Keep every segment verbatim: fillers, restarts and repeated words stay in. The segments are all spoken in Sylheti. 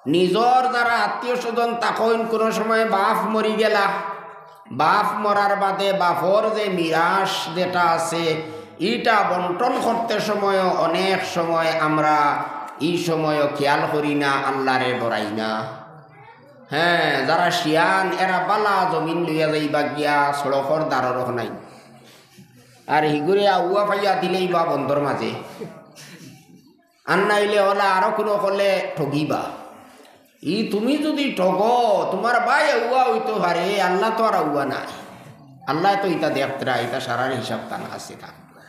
নিজর যারা আত্মীয় স্বজন থাকইন, কুনু সময় বাফ মরি গেলা, বাফ মরার বাদে বাফর যে মিরাস যেটা আছে, ইটা বন্টন করতে সময় অনেক সময় আমরা ই সময়ও খেয়াল করি না, আল্লারে ডরাই না। হ্যাঁ, যারা শিয়ান এরা বালা জমিন লইয়া যাইবা গিয়া সড়কর দারর নাই, আর হিগুরে আউয়া পাইয়া দিলেই বা বন্দর মাঝে। আর নাইলে অলা আরো কুনু অকলে ঠগিবা। ই তুমি যুদি ঠগো, তুমার বায় আউয়া অইতো পারে, আল্লা তো আর আউয়া নায়। আল্লায় তো ইতা দেখতরা, ইতা সারার হিসাব তান কাছে থাকবো।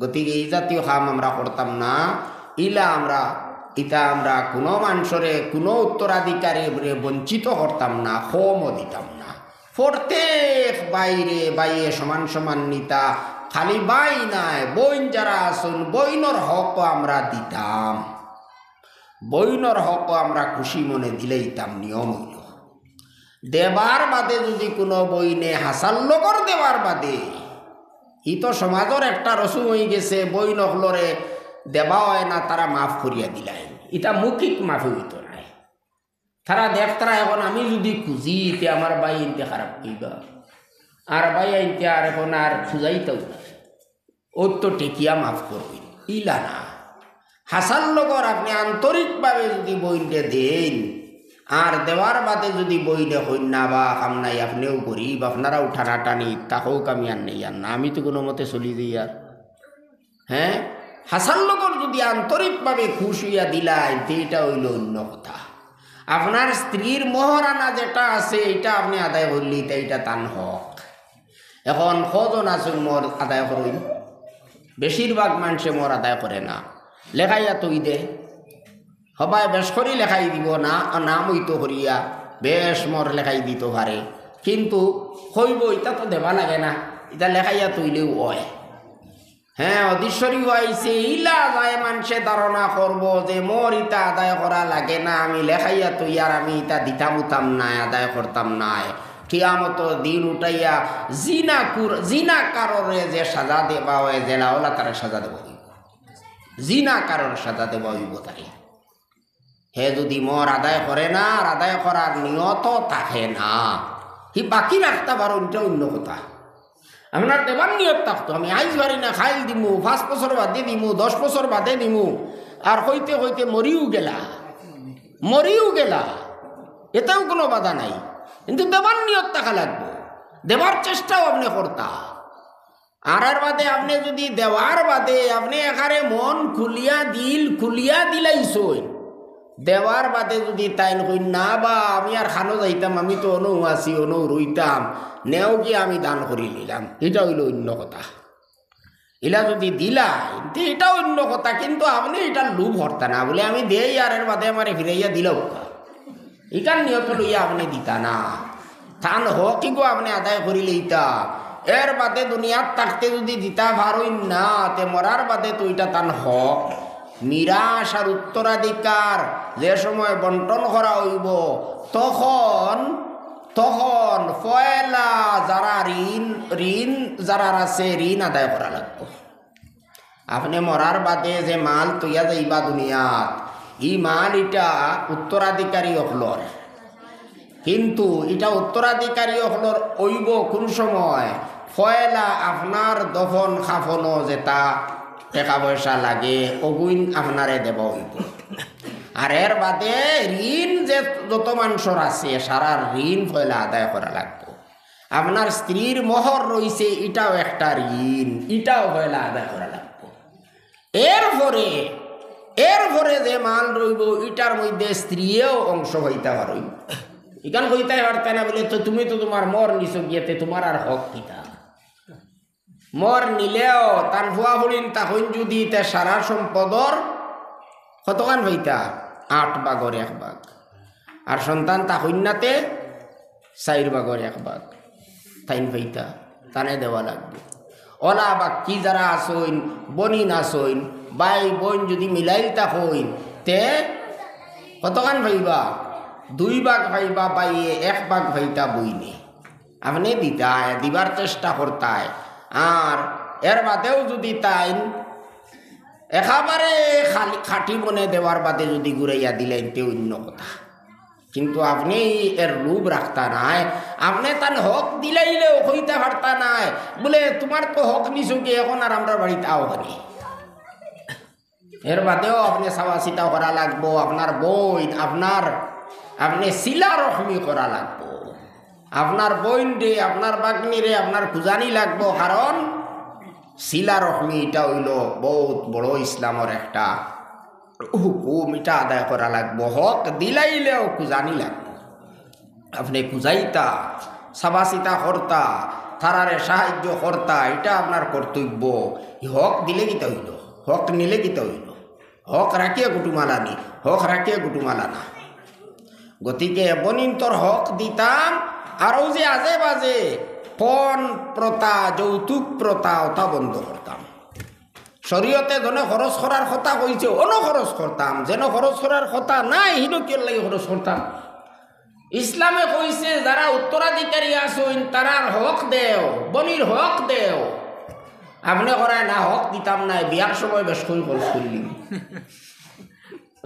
গতিকে ই জাতীয় কাম আমরা করতাম না। ইলা আমরা, ইতা আমরা কুনু মানষরে, কুনু উত্তরাধিকারীরে বঞ্চিত করতাম না, কমও দিতাম না। প্রত্যেক বাইরে বাইয়ে সমান সমান নিতা, খালি বাই নায়, বইন যারা আছইন, বইনর হকও আমরা দিতাম, বইনর হকও আমরা খুশি মনে দিলাইতাম। নিয়ম অইলো, দেবার বাদে যুদি কুনু বইনে হাছার লগর দেবার বাদে, ই তো সমাজর একটা রসুম অইগেছে, বইন অকলরে দেবা অয় না, তারা মাফ করিয়া দিলাইন, ইটা মৌখিক মাফে অইতো নায়। তারা দেখতরা, এখন আমি যুদি খুজি, তে আমার বাই ইনতে খারাপ কইবা, আর বাই ইনতে আর এখন আর খুজাইতাউ না, অউ তো ঠেকিয়া মাফ করইন, ইলা না। হাছার লগর আপনে আন্তরিকভাবে যুদি বইনরে দেইন, আর দেওয়ার বাদে যুদি বইনে কইন, "না বা, কাম নাই, আপনেও গরিব, আপনারাও টানাটানি, থাকউক, আমি আর নেই আর না, আমি তো কুনু মতে চলি যাই আর।" হ্যাঁ, হাছার লগর যুদি আন্তরিকভাবে খুশ অইয়া দিলাইন, তে ইটা অইলো অইন্য কথা। আপনার স্ত্রীর মোহরানা যেটা আছে, ইটা আপনে আদায় করলে, ইটা, ইটা তান হক। এখন কয়জন আছইন মোহর আদায় করইন? বেশিরভাগ মানষে মোহর আদায় করে না, লেখাইয়া থই দে। হবায় বেশ করি লেখাই দিব না, নাম অইতো করিয়া বেশ মোহর লেখাই দিতো পারে, কিন্তু কইবো, "ইটা তো দেবা লাগে না, ইটা লেখাইয়া থইলেউ অয়।" হ্যাঁ, হাদিস শরিফো আইছে, ইলা যায় মানষে ধারণা করবো যে মোর ইটা আদায় করা লাগে না, আমি লেখাইয়া থই আর আমি ইটা দিতাম উতাম নায়, আদায় করতাম নায়। কিয়ামতর দিন উঠাইয়া জিনা কুর-, জিনাকাররে যে সাজা দেবা অয়, জেলা অলা তারে সাজা দেবা অইবো। জিনাকারর সাজা দেবা অইবো তারে। হে যুদি মোহর আদায় করে না, আর আদায় করার নিয়ত থাকে না, হি বাকি রাখতা পারো, ইটা অইন্য কথা। আপনার দেবার নিয়ত থাকতো, আমি আইজ পারি না, কাইল দিমু, পাঁচ বছর বাদে দিমু, দশ বছর বাদে দিমু, আর কইতে কইতে মরিউ গেলা, মরিউ গেলা, এতেও কুনু বাধা নাই, কিন্তু দেবার নিয়ত থাকা লাগবো, দেবার চেষ্টাও আপনে করতা। আর এর বাদে আপনে যুদি দেওয়ার বাদে আপনে একারে মন খুলিয়া, দিল খুলিয়া দিলাইছইন, দেওয়ার বাদে যুদি তাইন কইন, "না বা, আমি আর খানো যাইতাম, আমি তো অনউ আছি, অনউ রইতাম, নেও গিয়া আমি দান করিলিলাম", ইটা অইলো অইন্য কথা। ইলা যুদি দিলাইন, তে ইটা অইন্য কথা, কিন্তু আপনে ইটার লোভ করতা না, বুলে, "আমি দেই আর এর বাদে আমারে ফিরাইয়া দিলাউক্কা।" ইখান নিয়ত লইয়া আপনে দিতা না, তান হক ইগু আপনে আদায় করিলিতা। এর বাদে দুনিয়াত থাকতে যুদি দিতা পারইন না, তে মরার বাদে তো ইটা তান হক। মিরাস আর উত্তরাধিকার যে সময় বন্টন করা অইবো, তখন, তখন পয়লা যারা ঋণ, ঋণ যারার আছে, ঋণ আদায় করা লাগবো। আপনে মরার বাদে যে মাল থইয়া যাইবা দুনিয়াত, ই মাল ইটা উত্তরাধিকারী অকলর। কিন্তু ইটা উত্তরাধিকারী অকলর অইবো কুন সময়? পয়লা আপনার দফন কাফনো যেতা টেকা পয়সা লাগে, অগুইন আপনারে দেওয়া অইবো। আর এর বাদে ঋণ যে যত মানষর আছে, সারার ঋণ পয়লা আদায় করা লাগবো। আপনার স্ত্রীর মোহর রইছে, ইটাও একটা ঋণ, ইটাও পয়লা আদায় করা লাগবো। এরপরে, এরপরে যে মাল রইবো, ইটার মধ্যে স্ত্রীয়েও অংশ পাইতা পারইন। ইখান কইতায় পারতা না বুলে, "তো তুমি তো তুমার মোহর নিছো গিয়া, তে তুমার আর হক কিতা?" মোহর নিলেও তান ফুয়া ফুড়িন থাকইন যুদি, তে সারা সম্পদর কতখান পাইতা? আট ভাগর এক ভাগ। আর সন্তান থাকইন না তে চাইর ভাগর এক ভাগ তাইন পাইতা, তানে দেওয়া লাগবো। অলা বাকি যারা আছইন, বইন আছইন, ভাই বইন যুদি মিলাইল থাকইন, তে কতখান পাইবা? দুই ভাগ পাইবা ভাইয়ে, এক ভাগ পাইতা বইনে। আপনে দিতায়, দিবার চেষ্টা করতায়। আর এর বাদেও যুদি তাইন একেবারে খালি, খাঁটি মনে দেওয়ার বাদে যুদি ঘুরাইয়া দিলাইন, তে অইন্য কথা। কিন্তু আপনে এর লোভ রাখতা নায়, আপনে তান হক দিলাইলেও কইতা পারতা নায়, বুলে, "তুমার তো হক নিছো কি, এখন আর আমরার বাড়িত আও কেনে?" এর বাদেও আপনে চাওয়া চিতা করা লাগবো, আপনার বইন, আপনার, আপনে সিলা রহমি করা লাগবো। আপনার বইনরে, আপনার ভাগ্নিরে, আপনার খুজানি লাগবো, কারণ সিলা রহমি ইটা অইলো বউত বড় ইসলামর একটা হুকুম, ইটা আদায় করা লাগবো। হক দিলাইলেও খুজানি লাগবো। আপনে খুজাইতা, চাওয়া চিতা করতা, তারারে সাহায্য করতা, ইটা আপনার কর্তব্য। ই হক দিলে কিতা অইলো? হক নিলে কিতা অইলো? হক রাখিয়া গুটুমালা নি, হক রাখিয়া গুটুমালা না। গতিকে বইনিন্তর হক দিতাম, আর অউ যে আজে বাজে পণ প্রথা, যৌতুক প্রথা, অতা বন্ধ করতাম। শরীয়তে যেন খরচ করার কথা কইছে, অনো খরচ করতাম, যেন খরচ করার কথা নাই, হিনো কিওর লাগি খরচ করতাম? ইসলামে কইছে, যারা উত্তরাধিকারী আছইন, তারার হক দেও, বইনির হক দেও। আপনে কইরা না, হক দিতাম নায়, বিয়ার সময় বেশ করি খরচ করিলিমু।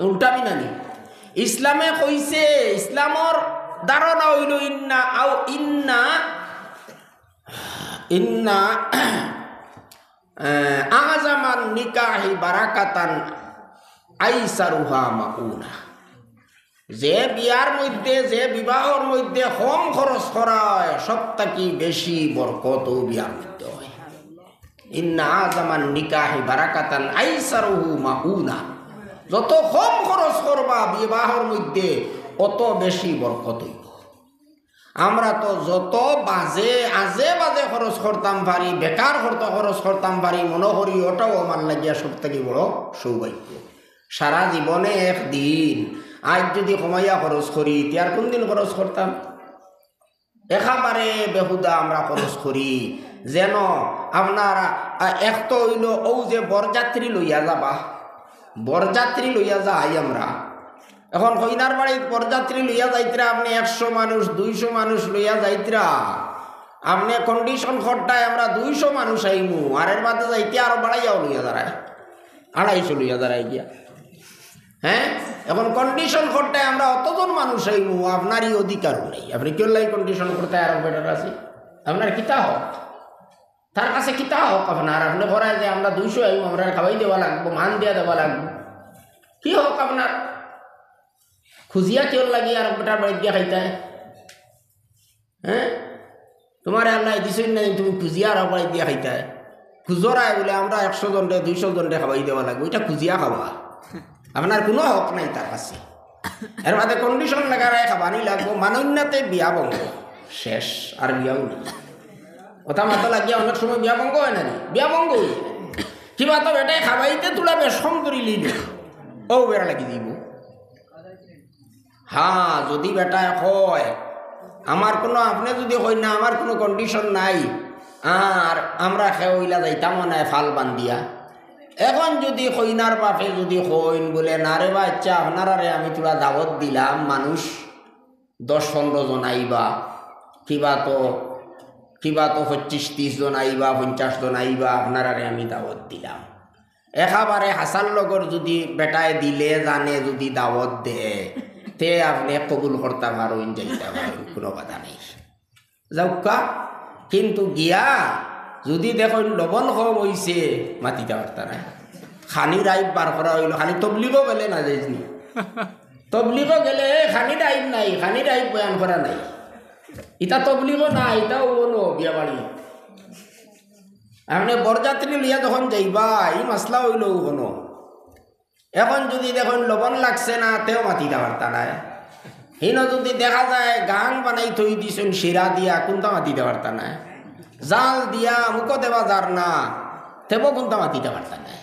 উল্টাবি না নি? ইসলামে কইছে, ইসলামর ধারণা অইলো ইন্না আও ইন্না, ইন্না, আহ, আ'জামান নিকাহি বারাকাতান আইসারুহা মাউনা। যে বিয়ার মধ্যে, যে বিবাহর মধ্যে কম খরচ করা অয়, সব থাকি বেশি বরকত অউ বিয়ার মধ্যে অয়। ইন্না আ'জামান নিকাহি বারাকাতান আইসারুহু মাউনা। যত কম খরচ করবা বিবাহর মধ্যে, অত বেশি বরকত অইবো। আমরা তো যত বাজে, আজে বাজে খরচ করতাম পারি, বেকার খরচ করতাম পারি, মনো করি অটাউ আমার লাগিয়া সব থাকি বড় সৌভাগ্য। সারা জীবনে একদিন, আইজ যুদি কমাইয়া খরচ করি, তে আর কুনদিন খরচ করতাম? একেবারে বেহুদা আমরা খরচ করি, যেন আপনার, আ, এক তো অইলো অউ যে বরযাত্রী লইয়া যাবা, বরযাত্রী লইয়া যাই আমরা। এখন কইনার বাড়িত বরযাত্রী লইয়া যাইতরা, আপনে একশো মানুষ, দুইশো মানুষ লইয়া যাইতরা, আপনে condition করতায় আমরা দুইশো মানুষ আইমু, আর এর বাদে যাইতে আরো বাড়াইয়াও লইয়া যারায়, আড়াইশো লইয়া যারায় গিয়া। হ্যাঁ, এখন condition করতায় আমরা অতজন মানুষ আইমু, আপনার ই অধিকারও নাই। আপনে কিওর লাগি condition করতায় আরক বেটার কাছে? আপনার কিতা হক? তার কাছে কিতা হক আপনার? আপনে কইরা যে আমরা দুইশো আইমু, আমরারে খাওয়াই দেওয়া লাগবো, মান দিয়া দেওয়া লাগবো, কি হক আপনার? খুজিয়া কিওর লাগি আরক বেটার বাড়িত গিয়া খাইতায়? হ্যাঁ? তুমারে আল্লায় দিছইন না, তুমি খুজিয়া আরক বাড়িত গিয়া খাইতায়? খুজরায় বুলে আমরা একশো জনরে, দুইশো জনরে খাওয়াই দেওয়া লাগবো, ইটা খুজিয়া খাওয়া। আপনার কুনু হক নাই তার কাছে। এর বাদে condition লাগাইয়া খাওয়ানি লাগবো, মানইন না তে বিয়া ভঙ্গ। শেষ, আর বিয়াউ নাই। কথা মাতা লাগিয়া অনেক সময় বিয়া ভঙ্গ অয় না নি? বিয়া ভঙ্গ অয়। কিবা তো বেটায় খাওয়াইতে তুলা বেশ কম করি লইল, অউ বেড়া লাগি দিব। হ্যাঁ, যুদি বেটায় কয়, আমার কুনু, আপনে যুদি কইন না, আমার কুনু condition নাই, আর আমরা কেউ অইলা যাইতামও নায় ফাল বান্ধিয়া। এখন যুদি কইনার বাপে যুদি কইন বুলে, "না রে বা, আচ্ছা, আপনারারে আমি তুলা দাওয়াত দিলাম, মানুষ দশ পনরো জন আইবা, কিবা তো, কিবা তো পঁচিশ তিরিশ জন আইবা, পঞ্চাশ জন আইবা, আপনারারে আমি দাওয়াত দিলাম।" একেবারে হাছার লগর যুদি বেটায় দিলে জানে যুদি দাওয়াত দেয়, তে আপনে কবুল করতা পারইন, যাইতা পারইন, কুনু বাধা নাই। যাউক্কা, কিন্তু গিয়া যুদি দেখইন লবণ কম অইছে, মাতিতা পারতা নায়। খানির আইব বার করা অইলো, খালি তবলিগো গেলে না যাইজনি। তবলিগো গেলে, "এ, খানির আইব নাই, খানির আইব বয়ান করা নাই।" ইতা তবলিগো না, ইতা অউ অনো বিয়া বাড়ি। আপনে বরযাত্রী লইয়া যখন যাইবা, ই মাসলা অইলো অউ অনো। এখন যুদি দেখইন লবণ লাগছে না, তেও মাতিতা পারতা নায়। হিনো যুদি দেখা যায় গাং বানাই থই দিছইন শিরা দিয়া, কুনতা মাতিতা পারতা নায়। জাল দিয়া মুখো দেওয়া যার না, তেবো কুনতা মাতিতা পারতা নায়।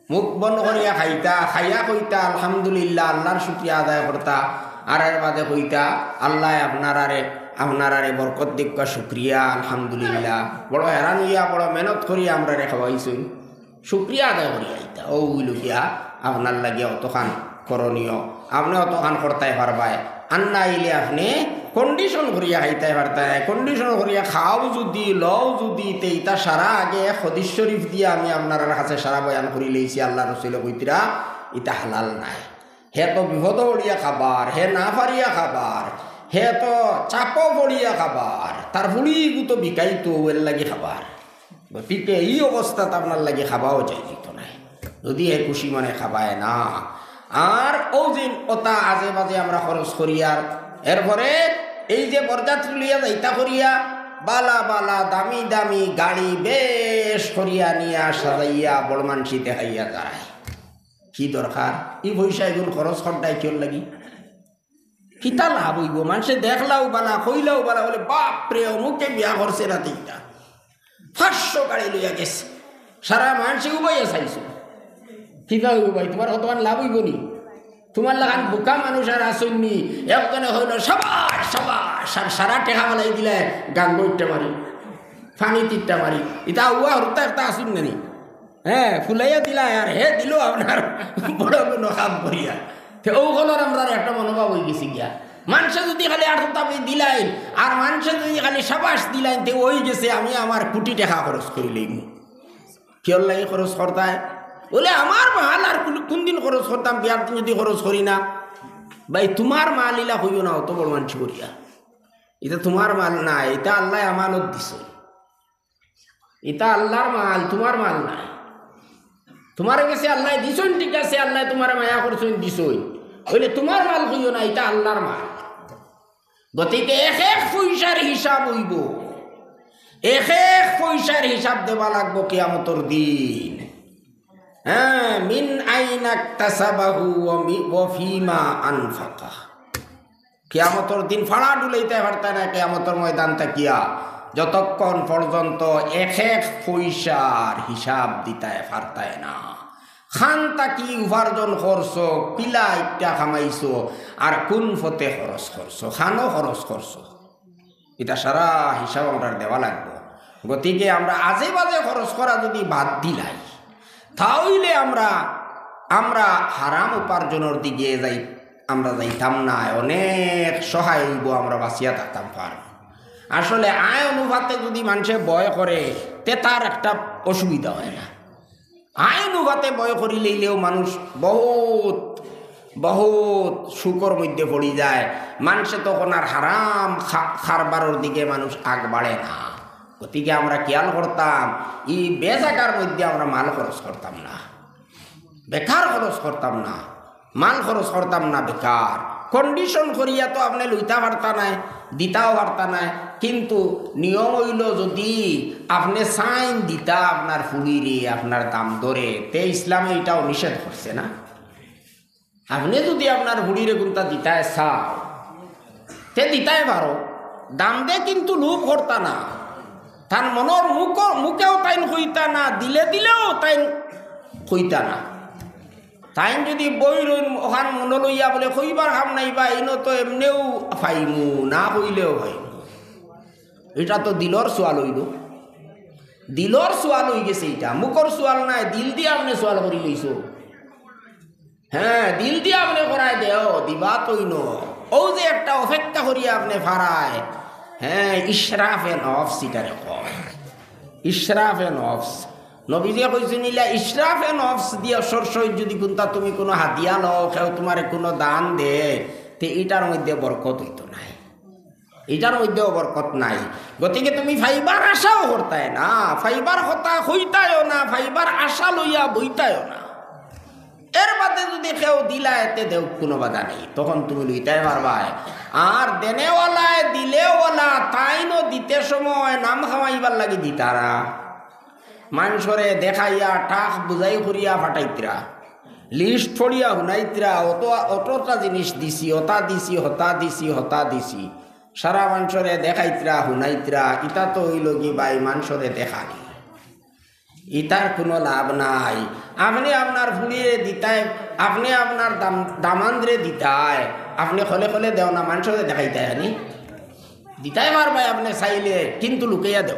মুখ বন্ধ করিয়া খাইতা, খাইয়া কইতা, "আলহামদুলিল্লাহ, আল্লার শুকরিয়া আদায় করতা।" আর এর বাদে কইতা, "আল্লায় আপনারারে, আপনারারে বরকত দিউক্কা, শুকরিয়া, আলহামদুলিল্লাহ। বড় হেরান অইয়া, বড় মেহনত করিয়া আমরারে খাওয়াইছইন।" শুকরিয়া আদায় করিয়া আইতা। অউ অইলো গিয়া আপনার লাগিয়া অতখান করণীয়। আপনে অতখান করতায় পারবায়। আর না অইলে আপনে condition করিয়া খাইতায় পারতায়। Condition করিয়া খাও যুদি, লও যুদি, তে ইতা সারা আগে এক হাদিস শরীফ দিয়া আমি আপনারার কাছে সারা বয়ান করি লইছি। আল্লার রসুলে কইতরা, ইতা হালাল নায়। হে তো বিপদো পড়িয়া খাবার, হে না পারিয়া খাবার, হে তো চাপো পড়িয়া খাবার, তার ফুড়িগু তো বিকাইতো, এর লাগি খাবার। গতিকে ই অবস্থাত আপনার লাগি খাবাও জায়েজ অইতো নায়, যুদি হে খুশি মনে খাবায় না। আর অউ যে অতা আজে বাজে আমরা খরচ করিয়ার, এরপরে এই যে বরযাত্রী লইয়া যাইতা করিয়া, বালা বালা দামি দামি গাড়ি বেশ করিয়া নিয়া সাজাইয়া বড় মানষি দেখাইয়া যায়। কি দরকার? ই পয়সা ইগুন খরচ করতায় কিওর লাগি? কিতা লাভ অইবো? মানষে দেখলাও বালা, কইলাও বালা, বলে, "বাপ রে, অমুকে বিয়া করছে রাতে ইটা, পাঁচশো গাড়ি লইয়া গেছে।" সারা মানষে উবাইয়া চাইছে। কিতা অইবো ভাই, তুমার কতখান লাভ অইবো নি? তুমার লাখান বোকা মানুষ আর আছইন নি? একজনে কইলো, "সাবাস, সাবাস," আর সারা টেকা ফালাই দিলায় গাঙ্গো ইট্টা মারি, পানিত ইট্টা মারি। ইতা উয়া হুরুতা একটা আছইন না নি? হে, ফুলাইয়া দিলায় আর হে দিলো আপনার বড় কোনো কাম করিয়া। তে অউ হকলর আমরার একটা মনোভাব অইগেছে গিয়া। মানষে যুদি খালি আর তাবি দিলাইন, আর মানষে যুদি খালি সাবাস দিলাইন, তে অইগেছে আমি আমার কুটি টেকা খরচ করি লইমু। কিওর লাগি খরচ করতায়? বলে, "আমার মাল আর কুন, কুনদিন খরচ করতাম, বিয়ার দিন যুদি খরচ করি না।" ভাই, তুমার মাল ইলা কইও না, অত বড় মানষি করিয়া। ইতা তুমার মাল নায়, ইতা আল্লায় আমানত দিছে। ইতা আল্লার মাল, তুমার মাল নায়। তুমার গেছে আল্লায় দিছইন, ঠিক আছে, আল্লায় তুমারে মায়া করছইন, দিছইন। অইলে তুমার মাল কইও না, ইতা আল্লার মাল। গতিকে এক এক পয়সার হিসাব অইবো, এক এক পয়সার হিসাব দেওয়া লাগবো কিয়ামতর দিন। হ্যাঁ, মিন আইনা ইকতাসাবাহু ওয়া মি-, ওয়া ফিমা আনফাকা। কিয়ামতর দিন ফাড়া ডুলাইতায় পারতায় না, কিয়ামতর ময়দান থাকিয়া যতক্ষণ পর্যন্ত এক এক পয়সার হিসাব দিতায় পারতায় না। খান থাকি উপার্জন করছো, কিলা ইটা কামাইছো, আর কুন পথে খরচ করছো, খানো খরচ করছো, ইটা সারা হিসাব আমরার দেওয়া লাগবো। গতিকে আমরা আজে বাজে খরচ করা যুদি বাদ দিলাই, তা অইলে আমরা, আমরা হারাম উপার্জনর দিকে যাই, আমরা যাইতাম না, অনেক সহায় অইবো, আমরা বাঁচিয়া থাকতাম পারমু। আসলে আয় অনুপাতে যুদি মানষে ব্যয় করে, তে তার একটা অসুবিধা অয় না। আয় অনুপাতে ব্যয় করি লইলেও মানুষ বহুত, বহুত সুখর মধ্যে পড়ি যায়। মানষে তখন আর হারাম খা-, কারবারর দিকে মানুষ আগ বাড়ে না। গতিকে আমরা খেয়াল করতাম, ই বেজাগার মধ্যে আমরা মাল খরচ করতাম না, বেকার খরচ করতাম না, মাল খরচ করতাম না বেকার। Condition করিয়া তো আপনে লইতা পারতা নায়, দিতাও পারতা নায়, কিন্তু নিয়ম অইলো যুদি আপনে চাইন দিতা আপনার ফুড়িরে, আপনার দামদরে, তে ইসলামে ইটাও নিষেধ করছে না? আপনে যুদি আপনার ফুড়িরে কুনতা দিতায় চাও, তে দিতায় পারো, দামদে কিন্তু লোভ করতা না। তান মনর মুখ, মুখেও তাইন কইতা না, দিলে দিলেও তাইন কইতা না। তাইন যুদি বই রইন অখান মনো লইয়া বলে, "কইবার কাম নাই বা, ইনো তো এমনেউ পাইমু, না কইলেও পাইমু।" ইটা তো দিলর সওয়াল অইলো, দিলর সওয়াল অইগেছে ইটা, মুখর সওয়াল নায়, দিল দিয়া আপনে সওয়াল করি লইছো। হ্যাঁ, দিল দিয়া আপনে করায় দেও, দিবা তো ইনো। অউ যে একটা অপেক্ষা করিয়া আপনে ফারায়, হ্যাঁ, ইশরাফে নফস ইটারে কয়। ইশরাফে নফস। নবীজিয়ে কইছইন, ইলা ইশরাফে নফস দিয়া সরসই যুদি কুনতা তুমি কুনু হাদিয়া লও, কেউ তুমারে কুনু দান দে, তে ইটার মধ্যে বরকত অইতো নায়, ইটার মধ্যেও বরকত নাই। গতিকে তুমি পাইবার আশাও করতায় না, পাইবার কথা কইতায়ও না, পাইবার আশা লইয়া বইতায়ও না। এর বাদে যুদি কেউ দিলায়, তে দেউক, কুনু বাধা নাই, তখন তুমি লইতায় পারবায়। আর দেনেওয়ালায় দিলেওয়ালা, তাইনও দিতে সময় নাম কামাইবার লাগি দিতারা। মানষরে দেখাইয়া টাক বুঝাই করিয়া ফাটাইতরা, list পড়িয়া হুনাইতরা, অত, অতটা জিনিস দিছি, অতা দিছি, হতা দিছি, হতা দিছি। সারা মানষরে দেখাইতরা, হুনাইতরা, ইতা তো অইলো গি ভাই মানষরে দেখানি। ইতার কুনু লাভ নাই। আপনে আপনার ফুড়িরে দিতায়, আপনে আপনার দাম-, দামান্দরে দিতায়, আপনে খলে খলে দেও না, মানষরে দেখাইতায় আনি। দিতায় পারবায় আপনে চাইলে, কিন্তু লুকাইয়া দেও।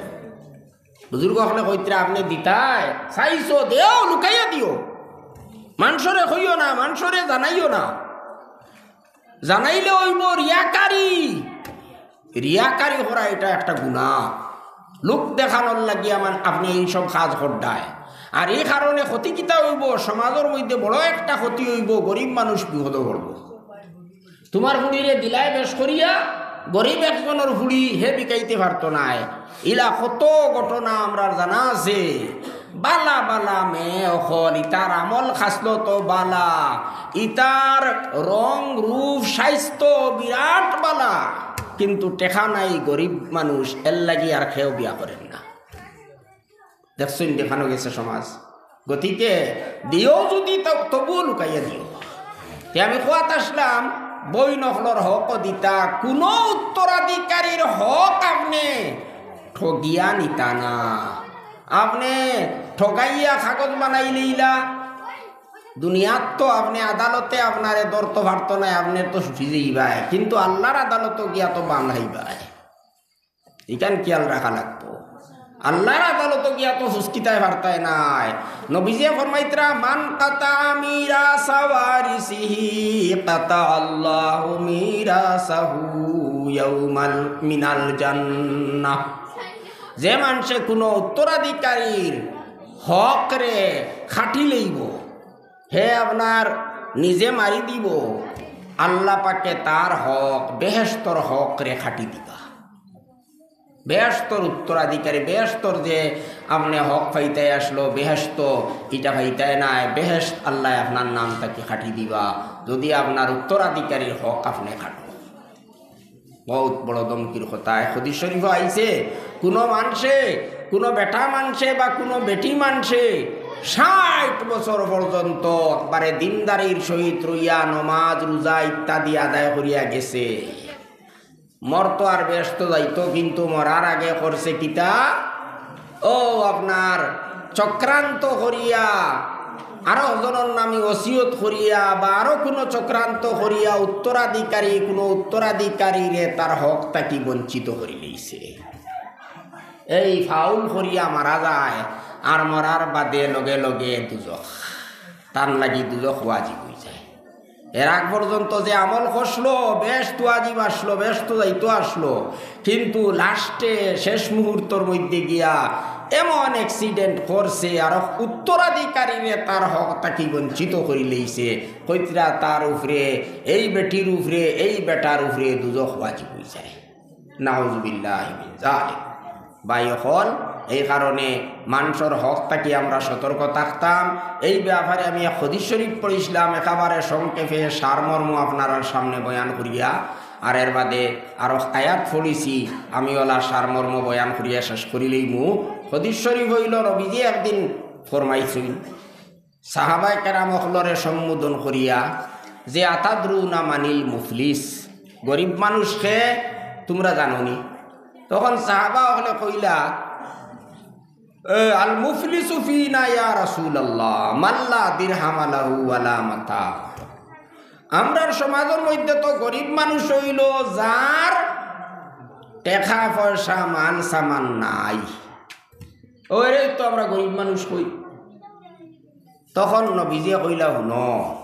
বুজুর্গ অকলে কইতরা, আপনে দিতায় চাইছো, দেও, লুকাইয়া দিও। মানষরে কইও না, মানষরে জানাইও না। জানাইলে অইবো রিয়াকারি। রিয়াকারি করা ইটা একটা গুনাহ। লোক দেখানোর লাগি আমার আপনে এইসব কাজ কররায়। আর এই কারণে ক্ষতি কিতা অইবো? সমাজর মধ্যে বড় একটা ক্ষতি অইবো, গরিব মানুষ বিপদো পড়বো। তুমার ফুড়িরে দিলায় বেশ করিয়া, গরিব একজনর ফুড়ি হে বিকাইতে পারতো নায়। ইলা কত ঘটনা আমরার জানা আছে। বালা বালা মেয়ে অকল, ইতার আমল খাছলত বালা, ইতার রং রূপ স্বাস্থ্য বিরাট বালা, কিন্তু টেকা নাই, গরিব মানুষ, এরলাগি আর কেউ বিয়া করের না। দেখছইন, দেখানো গেছে সমাজ। গতিকে দিও যুদি, ত-, তবুও লুকাইয়া দিও। তে আমি কওয়াত আছলাম, বইন অকলর হকও দিতা, কুনু উত্তরাধিকারীর হক আপনে ঠগিয়া নিতা না। আপনে ঠগাইয়া কাগজ বানাইলাইলা, দুনিয়াত তো আপনে আদালতে আপনারে ধরতো পারতো নায়, আপনে তো ছুটি যাইবায়, কিন্তু আল্লার আদালতো গিয়া তো বান্ধাইবায়। ইখান খিয়াল রাখা লাগবো। আল্লার আদালতো গিয়া তো ফুসকিতায় পারতায় নায়। নবীজিয়ে ফরমাইতরা, "মান কাতাআ মিরাসা ওয়ারিসিহি কাতাআল্লাহু মিরাসাহু ইয়াউমাল মিনাল জান্নাহ।" যে মানষে কুনু উত্তরাধিকারীর হকরে কাটিলাইবো, হে আপনার নিজে মারি দিবো, আল্লা পাকে তার হক, বেহেশতর হকরে কাটি দিবা। বেহেশতর উত্তরাধিকারী, বেহেশতর যে আপনে হক পাইতায় আছলো, বেহেশত ইটা পাইতায় নায়, বেহেশত আল্লায় আপনার নাম থাকি কাটি দিবা, যুদি আপনার উত্তরাধিকারীর হক আপনে কাটো। বউত বড় ধমকির কথা। এক হাদিস শরীফো আইছে, কুনু মানষে, কুনু বেটা মানষে বা কুনু বেটি মানষে ষাইট বছর পর্যন্ত একবারে দিনদারির সহিত রইয়া নমাজ, রুজা ইত্যাদি আদায় করিয়া গেছে, মরতো আর বেহেশতো যাইতো, কিন্তু মরার আগে করছে কিতা? ও আপনার চক্রান্ত করিয়া, আরো একজনর নামে ওসিয়ত করিয়া বা আরো কুনু চক্রান্ত করিয়া উত্তরাধিকারী, কুনু উত্তরাধিকারীরে তার হক থাকি বঞ্চিত করিলাইছে। এই ফাউল করিয়া মারা যায়, আর মরার বাদে লগে লগে দুজখ, তার লাগি দুজখ ওয়াজিব অইযায়। এর আগ পর্যন্ত যে আমল করছলো, বেহেশত ওয়াজিব আছলো, বেহেশতো যাইতো আছলো, কিন্তু লাস্টে শেষ মুহূর্তর মধ্যে গিয়া এমন accident করছে, আর উত্তরাধিকারীরে তার হক থাকি বঞ্চিত করিলাইছে। কইতরা তার উপরে, এই বেটির উপরে, এই বেটার উপরে দুজখ ওয়াজিব অইযায়। নাউজুবিল্লাহি মিন যালিক। ভাই অকল, এই কারণে মানষর হক থাকি আমরা সতর্ক থাকতাম। এই ব্যাপারে আমি এক হাদিস শরীফ পড়ছিলাম, একেবারে সংক্ষেপে সারমর্ম আপনারার সামনে বয়ান করিয়া, আর এর বাদে আরো আয়াত পড়ছি, আমি অলা সারমর্ম বয়ান করিয়া শেষ করিলাইমু। হাদিস শরীফ অইলো, নবীজি একদিন ফরমাইছইন, সাহাবায়ে কেরাম অকলরে সম্বোধন করিয়া যে, "আতাদরুনা মানিল মুফলিস?" গরিব মানুষ কে তুমরা জানো নি? তখন সাহাবা অকলে কইলা, "এ, আল মুফলিসু ফিনা ইয়া রাসূলুল্লাহ, মাল্লা দিরহামা লাহু ওয়ালা মাতা।" আমরার সমাজর মধ্যে তো গরিব মানুষ অইলো যার টেকা পয়সা মান সামান নাই। ওরে তো আমরা গরিব মানুষ কই। তখন নবীজিয়ে কইলা, "হুনো,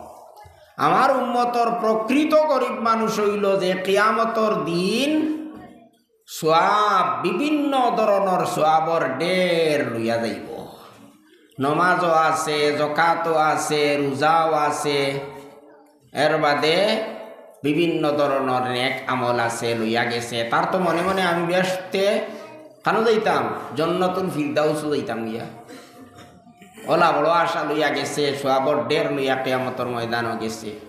আমার উম্মতর প্রকৃত গরিব মানুষ অইলো যে কিয়ামতর দিন সওয়াব, বিভিন্ন ধরনর সওয়াবর ঢের লইয়া যাইবো। নমাজও আছে, জকাতও আছে, রুজাও আছে, এর বাদে বিভিন্ন ধরনর নেক আমল আছে, লইয়া গেছে। তার তো মনে মনে আমি বেহেশতে কানো যাইতাম, জন্নতুল ফিরদাউসো যাইতাম গিয়া।" অলা বড় আশা লইয়া গেছে, সওয়াবর ঢের লইয়া কিয়ামতর ময়দানো গেছে।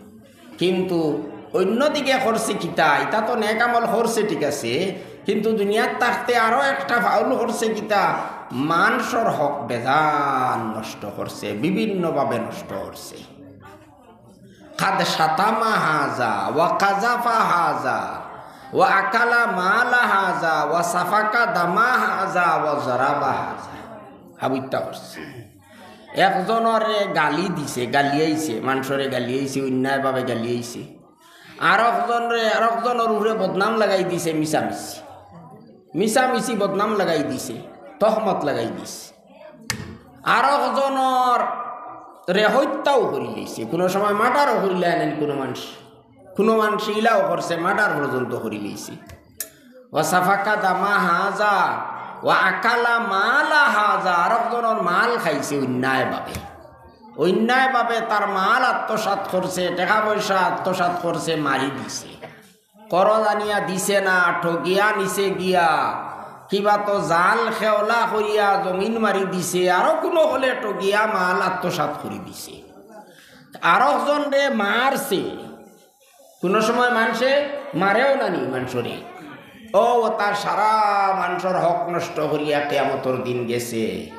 কিন্তু অন্যদিকে করছে কিতা? ইতা তো নেক আমল করছে, ঠিক আছে, কিন্তু দুনিয়াত থাকতে আরো একটা ফাউল করছে কিতা? মানষর হক বেজান নষ্ট করছে, বিভিন্নভাবে নষ্ট করছে। কাদ শাতামা হাজা, ওয়া কাযাফা হাজা, ওয়া আকালা মালা হাজা, ওয়া সাফাকা দামা হাজা, ওয়া জারাবা হাজা। হাবুত্তা করছে। একজনরে গালি দিছে, গালিয়াইছে, মানষরে গালিয়াইছে, অন্যায়ভাবে গালিয়াইছে। আর একজনরে, আর একজনর উপরে বদনাম লাগাই দিছে, মিছামিছি, মিছামিছি বদনাম লাগাই দিছে, তহমত লাগাই দিছে। আর একজনরে হত্যাও করিলাইছে, কুনু সময় মার্ডারও করিলাইন কুনু মানষে। কুনু মানষে ইলাও করছে, মার্ডার পর্যন্ত করিলিছে। ওয়া সাফাকা দামা হাজা, ওয়া আকালা মালা হাজা, আরক জনর মাল খাইছে অন্যায়ভাবে। অন্যায়ভাবে তার মাল আত্মসাৎ করছে, টেকা পয়সা আত্মসাৎ করছে, মারি দিছে। করজ আনিয়া দিছে না, ঠগিয়া নিছে গিয়া, কিবা তো জাল খেওলা করিয়া জমিন মারি দিছে, আরো কুনু হকলে ঠগিয়া মাল আত্মসাৎ করি দিছে। আরক জনরে মারছে। কুনু সময় মানষে মারেও না নি মানষরে। অউ, অতা সারা মানষর হক নষ্ট করিয়া কিয়ামতর দিন গেছে।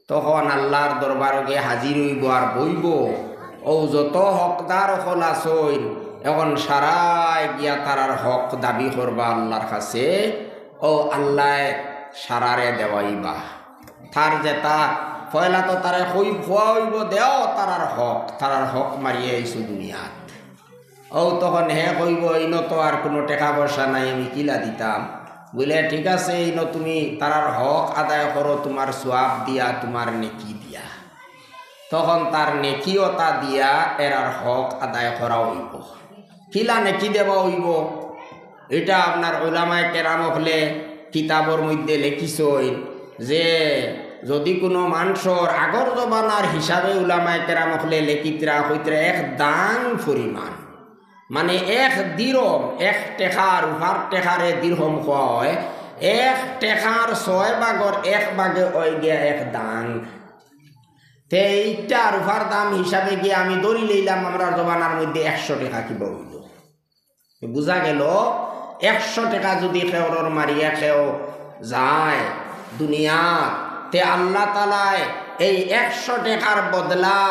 তখন আল্লার দরবারো গিয়া হাজির অইবো আর বইবো। অউ, যত হকদার অকল আছইন, এখন সারায় গিয়া তারার হক দাবি করবা আল্লার কাছে। অউ, আল্লায় সারারে দেওয়াইবা। তার যেতা, পয়লা তো তারে কই-, কওয়া অইবো, "দেও তারার হক, তারার হক মারিয়া আইছো দুনিয়াত।" অউ, তখন হে কইবো, "ইনো তো আর কুনু টেকা পয়সা নাই, আমি কিলা দিতাম?" বুলে, "ঠিক আছে, ইনো তুমি তারার হক আদায় করো, তুমার সওয়াব দিয়া, তুমার নেকি দিয়া।" তখন তার নেকি অতা দিয়া এরার হক আদায় করা অইবো। কিলা নেকি দেওয়া অইবো? ইটা আপনার উলামায়ে কেরাম অকলে কিতাবর মধ্যে লেখিছইন যে যুদি কুনু মানষর আগর জমানার হিসাবে উলামায়ে কেরাম অকলে লেখিতরা কইতরা এক দাং পরিমাণ, মানে এক দিরহম, এক টেকা, রুপার টেকারে দিরহম কওয়া অয়, এক টেকার ছয় ভাগর এক ভাগে অয় গিয়া এক দাং। তে ইটা রুপার দাম হিসাবে গিয়া আমি ধরি লইলাম আমরার জমানার মধ্যে একশো টেকা কিবা অইলো। বুঝা গেল, একশো টেকা যুদি কেউরর মারিয়া কেউ যায় দুনিয়াত, তে আল্লাহ তাআলায় এই একশো টেকার বদলা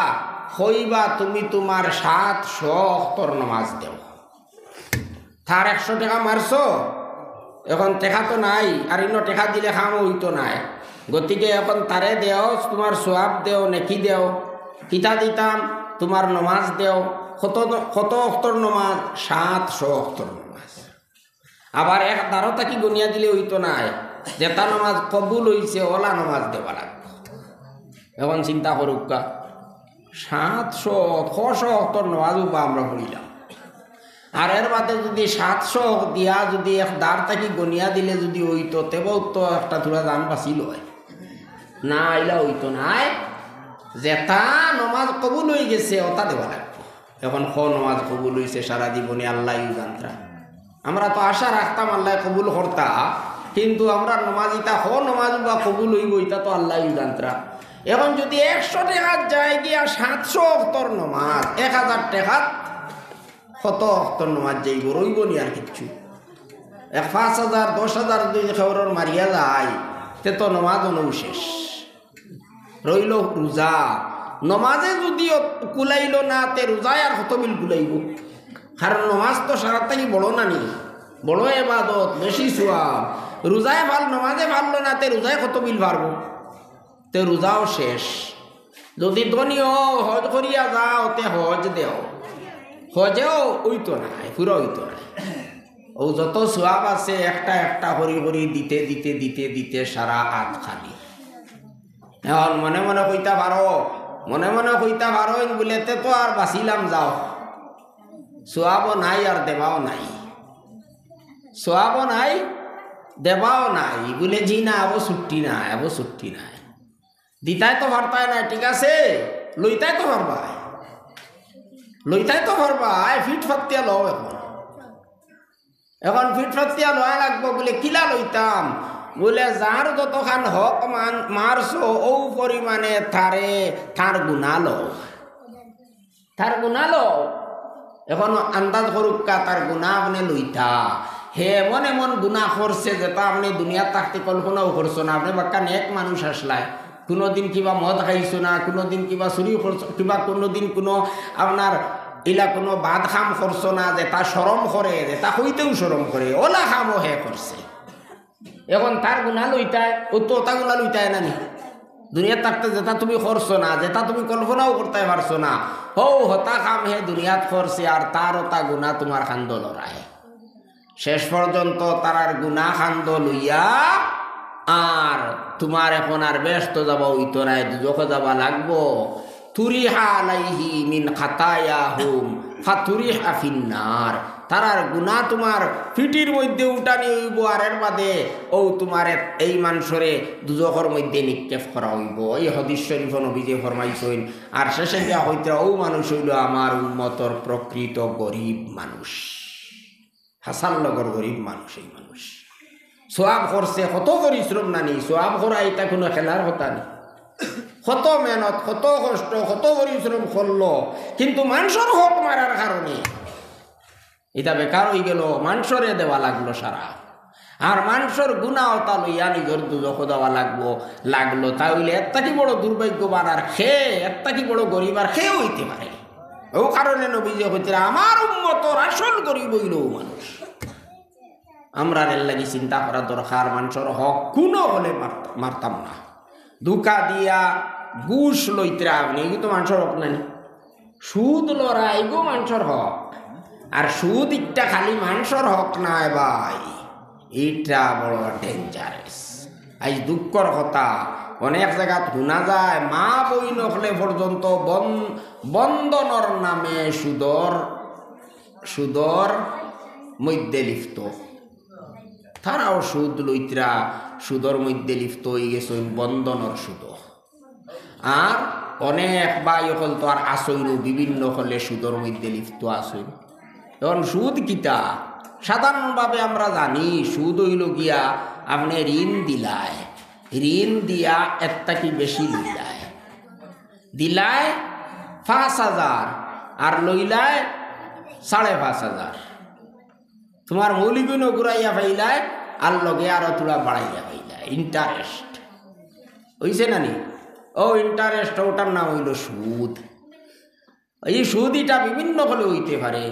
কইবা তুমি তুমার সাতশো অক্তর নমাজ দেও। তার একশো টেকা মারছো, এখন টেকা তো নাই, আর ইনো টেকা দিলে কামও অইতো নায়। গতিকে এখন তারে দেও, তুমার সওয়াব দেও, নেকি দেও। কিতা দিতাম? তুমার নমাজ দেও। কত, কত অক্তর নমাজ? সাতশো অক্তর নমাজ। আবার এক দারো থাকি গনিয়া দিলে অইতো নায়, যেতা নমাজ কবুল অইছে, অলা নমাজ দেওয়া লাগবো। এখন চিন্তা করউক্কা, সাতশো, ছয়শো অক্তর নমাজও বা আমরা পড়িলাম। আর এর বাদে যুদি সাতশো দিয়া যুদি এক দার থাকি গনিয়া দিলে যুদি অইতো, তেবউ তো একটা থুড়া জান বাঁচিল অয়। না, ইলা অইতো নায়। যেতা নমাজ কবুল অইগেছে, অতা দেওয়া লাগবো। এখন কও নমাজ কবুল অইছে সারা জীবনে, আল্লায়উ জানতরা। আমরা তো আশা রাখতাম আল্লায় কবুল করতা, কিন্তু আমরার নমাজ ইতা কও নমাজ বা কবুল অইবো, ইতা তো আল্লায়উ জানতরা। এখন যুদি একশো টেকাত যায় গিয়া সাতশো অক্তর নমাজ, এক হাজার টেকাত কত অক্তর নমাজ যাইবো? রইবো নি আর কিচ্ছু? এক পাঁচ হাজার, দশ হাজার যুদি কেউরর মারিয়া যায়, তে তো নমাজ অনউ শেষ। রইল রোজা। নমাজে যুদি অত-, কুলাইল না, তে রোজায় আর কত বিল কুলাইবো? কারণ নমাজ তো সারার থাকি বড় না নি, বড় এবাদত, বেশি সওয়াব। রোজায় পারল, নমাজে পারল না, তে রোজায় কত বিল পারবো? তে রোজাও শেষ। যুদি ধনী অও, হজ করিয়া যাও, তে হজ দেও। হজেও অইতো নায়, পুরা অইতো নায়। অউ যত সওয়াব আছে, একটা একটা করি করি দিতে দিতে দিতে দিতে সারা আত খালি। এখন মনে মনে কইতা পারো, মনে মনে কইতা পারো, ইন বুলে তে তো আর বাঁচিলাম যাও, সওয়াবও নাই আর দেওয়াও নাই, সওয়াবও নাই, দেওয়াও নাই, বুলে জি না, এবো ছুটি নাই, এবো ছুটি নাই। দিতায় তো পারতায় নায়, ঠিক আছে, লইতায় তো পারবায়, লইতায় তো পারবায়, ফিট ফাতিয়া লও এখন। এখন ফিট ফাতিয়া লওয়া লাগবো, বুলে কিলা লইতাম? বুলে যার যতখান হক মান-, মারছো, অউ পরিমাণে তারে, তার গুনা লও। তার গুনা লও। এখন আন্দাজ করউক্কা, তার গুনা আপনে লইতা। হে এমন এমন গুনা করছে যেতা আপনে দুনিয়াত থাকতে কল্পনাও করছো না। আপনে বাক্কা নেক মানুষ আছলায়। কুনুদিন কিবা মদ খাইছো না, কুনুদিন কিবা চুরি করছো, কিবা কুনুদিন কুনু আপনার ইলা কুনু বাদ কাম করছো না, যেতা শরম করে, যেতা কইতেও শরম করে, অলা কামও হে করছে। এখন তার গুনা লইতায়, অউ তো অতা গুনা লইতায় না নি? দুনিয়াত থাকতে যেতা তুমি করছো না, যেতা তুমি কল্পনাও করতায় পারছো না, হউ হতা কাম হে দুনিয়াত করছে, আর তার অতা গুনা তুমার কান্দো লড়ায়। শেষ পর্যন্ত তারার গুনা কান্দো লইয়া আর তুমার এখন আর বেহেস্তো যাওয়া অইতো নায়, দুজখো যাওয়া লাগবো। তুরিহা আলাইহি মিন খাতায়াহুম ফাতুরিহা ফিন্নার, তারার গুনা তুমার পিঠির মধ্যে উঠানি অইবো, আর এর বাদে অউ তুমার এ-, এই মানষরে দুজখর মধ্যে নিক্ষেপ করা অইবো। এই হাদিস শরীফো নবীজিয়ে ফরমাইছইন। আর শেষে গিয়া কইতরা, অউ মানুষ অইলো আমার উম্মতর প্রকৃত গরিব মানুষ, হাছার লগর গরিব মানুষ। এই মানুষ সওয়াব করছে, কত পরিশ্রম নানি, সওয়াব করা ইটা কুনু খেলার কথা নি। কত মেহনত, কত কষ্ট, কত পরিশ্রম করলো, কিন্তু মানষর হক মারার কারণে ইটা বেকার অইগেলো, মানষরে দেওয়া লাগলো সারা। আর মানষর গুনা অতা লইয়া নিজর দুজখো যাওয়া লাগবো, লাগলো। তা অইলে এর থাকি বড় দুর্ভাগ্যবান আর কে, এর থাকি বড় গরিব আর কে অইতে পারে? অউ কারণে নবীজিয়ে কইতরা, আমার উম্মতর আসল গরিব অইলো অউ মানুষ। আমরার এর লাগি চিন্তা করা দরকার, মানষর হক কুনু হকলে মার-, মারতাম না। ধুকা দিয়া ঘুষ লইতরা আপনে, ইগু তো মানষর হক নানি। সুদ লরা, ইগু মানষর হক। আর সুদ ইটা খালি মানষর হক নায় ভাই, ইটা বড় dangerous। আইজ দুঃখর কথা, অনেক জাগাত হুনা যায়, মা বইন অকলে পর্যন্ত বন-, বন্ধনর নামে সুদর, সুদর মধ্যে লিপ্ত। তারাও সুদ লইতরা, সুদর মধ্যে লিপ্ত অইগেছইন, বন্ধনর সুদ। আর অনেক ভাই অকল তো আর আছইন, বিভিন্ন অকলে সুদর মধ্যে লিপ্ত আছইন। এখন সুদ কিতা? সাধারণভাবে আমরা জানি, সুদ অইলো গিয়া আপনে ঋণ দিলায়, ঋণ দিয়া এর থাকি বেশি লইলায়, দিলায় পাঁচ হাজার আর লইলায় সাড়ে পাঁচ হাজার। তুমার মৌলিগুইন ঘুরাইয়া পাইলায়, আর লগে আরো থুড়া বাড়াইয়া পাইলায়, interest। অইছে নানি? অউ interest, অটার নাম অইলো সুদ। এই সুদ ইটা বিভিন্ন অকলে অইতে পারে।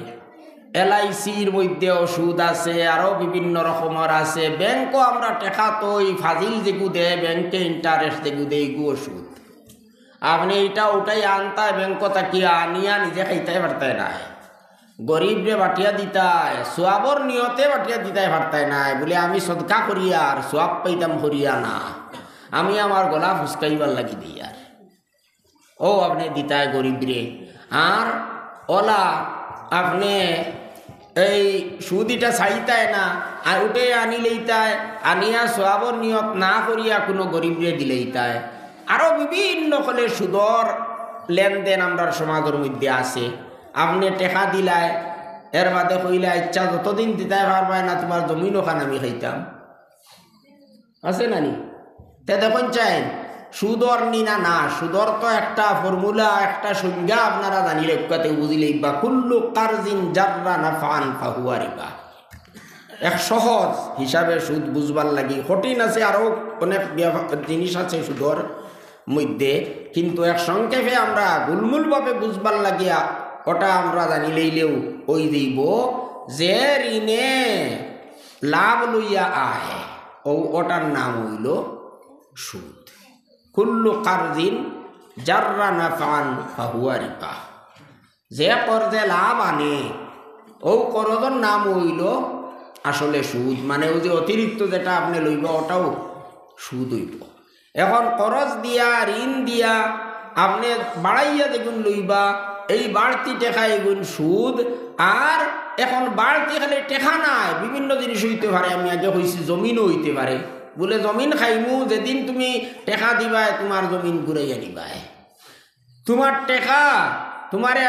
এলআইসির মধ্যেও সুদ আছে, আরো বিভিন্ন রকমর আছে। ব্যাংকো আমরা টেকা থই, ফাজিল যেগু দেয়, ব্যাংকে interest যেগু দেয়, ইগুও সুদ। আপনে ইটা উঠাইয়া আনতায় ব্যাংকো থাকি, আনিয়া নিজে খাইতায় পারতায় নায়। গরিবরে বাটিয়া দিতায়, সওয়াবর নিয়তে বাটিয়া দিতায় পারতায় নায়। বুলে, আমি সদকা করিয়ার, সওয়াব পাইতাম করিয়া না, আমি আমার গলা ফুসকাইবার লাগি দিয়ার। অউ আপনে দিতায় গরিবরে। আর অলা আপনে এই সুদ ইটা চাইতায় না, আর উঠাইয়া আনিলাইতায়, আনিয়া সওয়াবর নিয়ত না করিয়া কুনু গরিবরে দিলাইতায়। আরো বিভিন্ন অকলে সুদর লেনদেন আমরার সমাজর মধ্যে আছে। আপনে টেকা দিলায়, এর বাদে কইলায়, "আইচ্ছা, যতদিন দিতায় পারবায় না, তুমার জমিন অখান আমি খাইতাম।" আছে নানি? তে দেখইন চাইন, সুদর নি না, না, সুদর তো একটা formula, একটা সংজ্ঞা আপনারা জানিলে, উক্কাতে বুঝিলে, ইবা কুল্লু কারজিন জাররা নাফআন ফাহুয়া রিবা। এক সহজ হিসাবে সুদ বুঝবার লাগি, কঠিন আছে, আরো অনেক ব্যাপার, জিনিস আছে সুদর মধ্যে, কিন্তু এক সংক্ষেপে আমরা গুলমুলভাবে বুঝবার লাগিয়া অটা আমরা জানিলাইলেউ অই যাইবো যে ঋণে লাভ লইয়া আয়, অউ অটার নাম অইলো সুদ। কুল্লু কারজিন জাররা নাফআন ফাহুয়া রিবা। যে কর্জে লাভ আনে, অউ কর্জর নাম অইলো আসলে সুদ, মানে অউ যে অতিরিক্ত যেটা আপনে লইবা অটাউ সুদ অইবো। এখন কর্জ দিয়া, ঋণ দিয়া আপনে বাড়াইয়া যেগুন লইবা, এই বাড়তি টেকা এগুন সুদ। আর এখন বাড়তি খালি টেকা নায়, বিভিন্ন জিনিস অইতে পারে। আমি আগে কইছি, জমিনও অইতে পারে। বুলে, "জমিন খাইমু, যেদিন তুমি টেকা দিবায়, তুমার জমিন ঘুরাইয়া নিবায়।" তুমার টেকা, তুমারে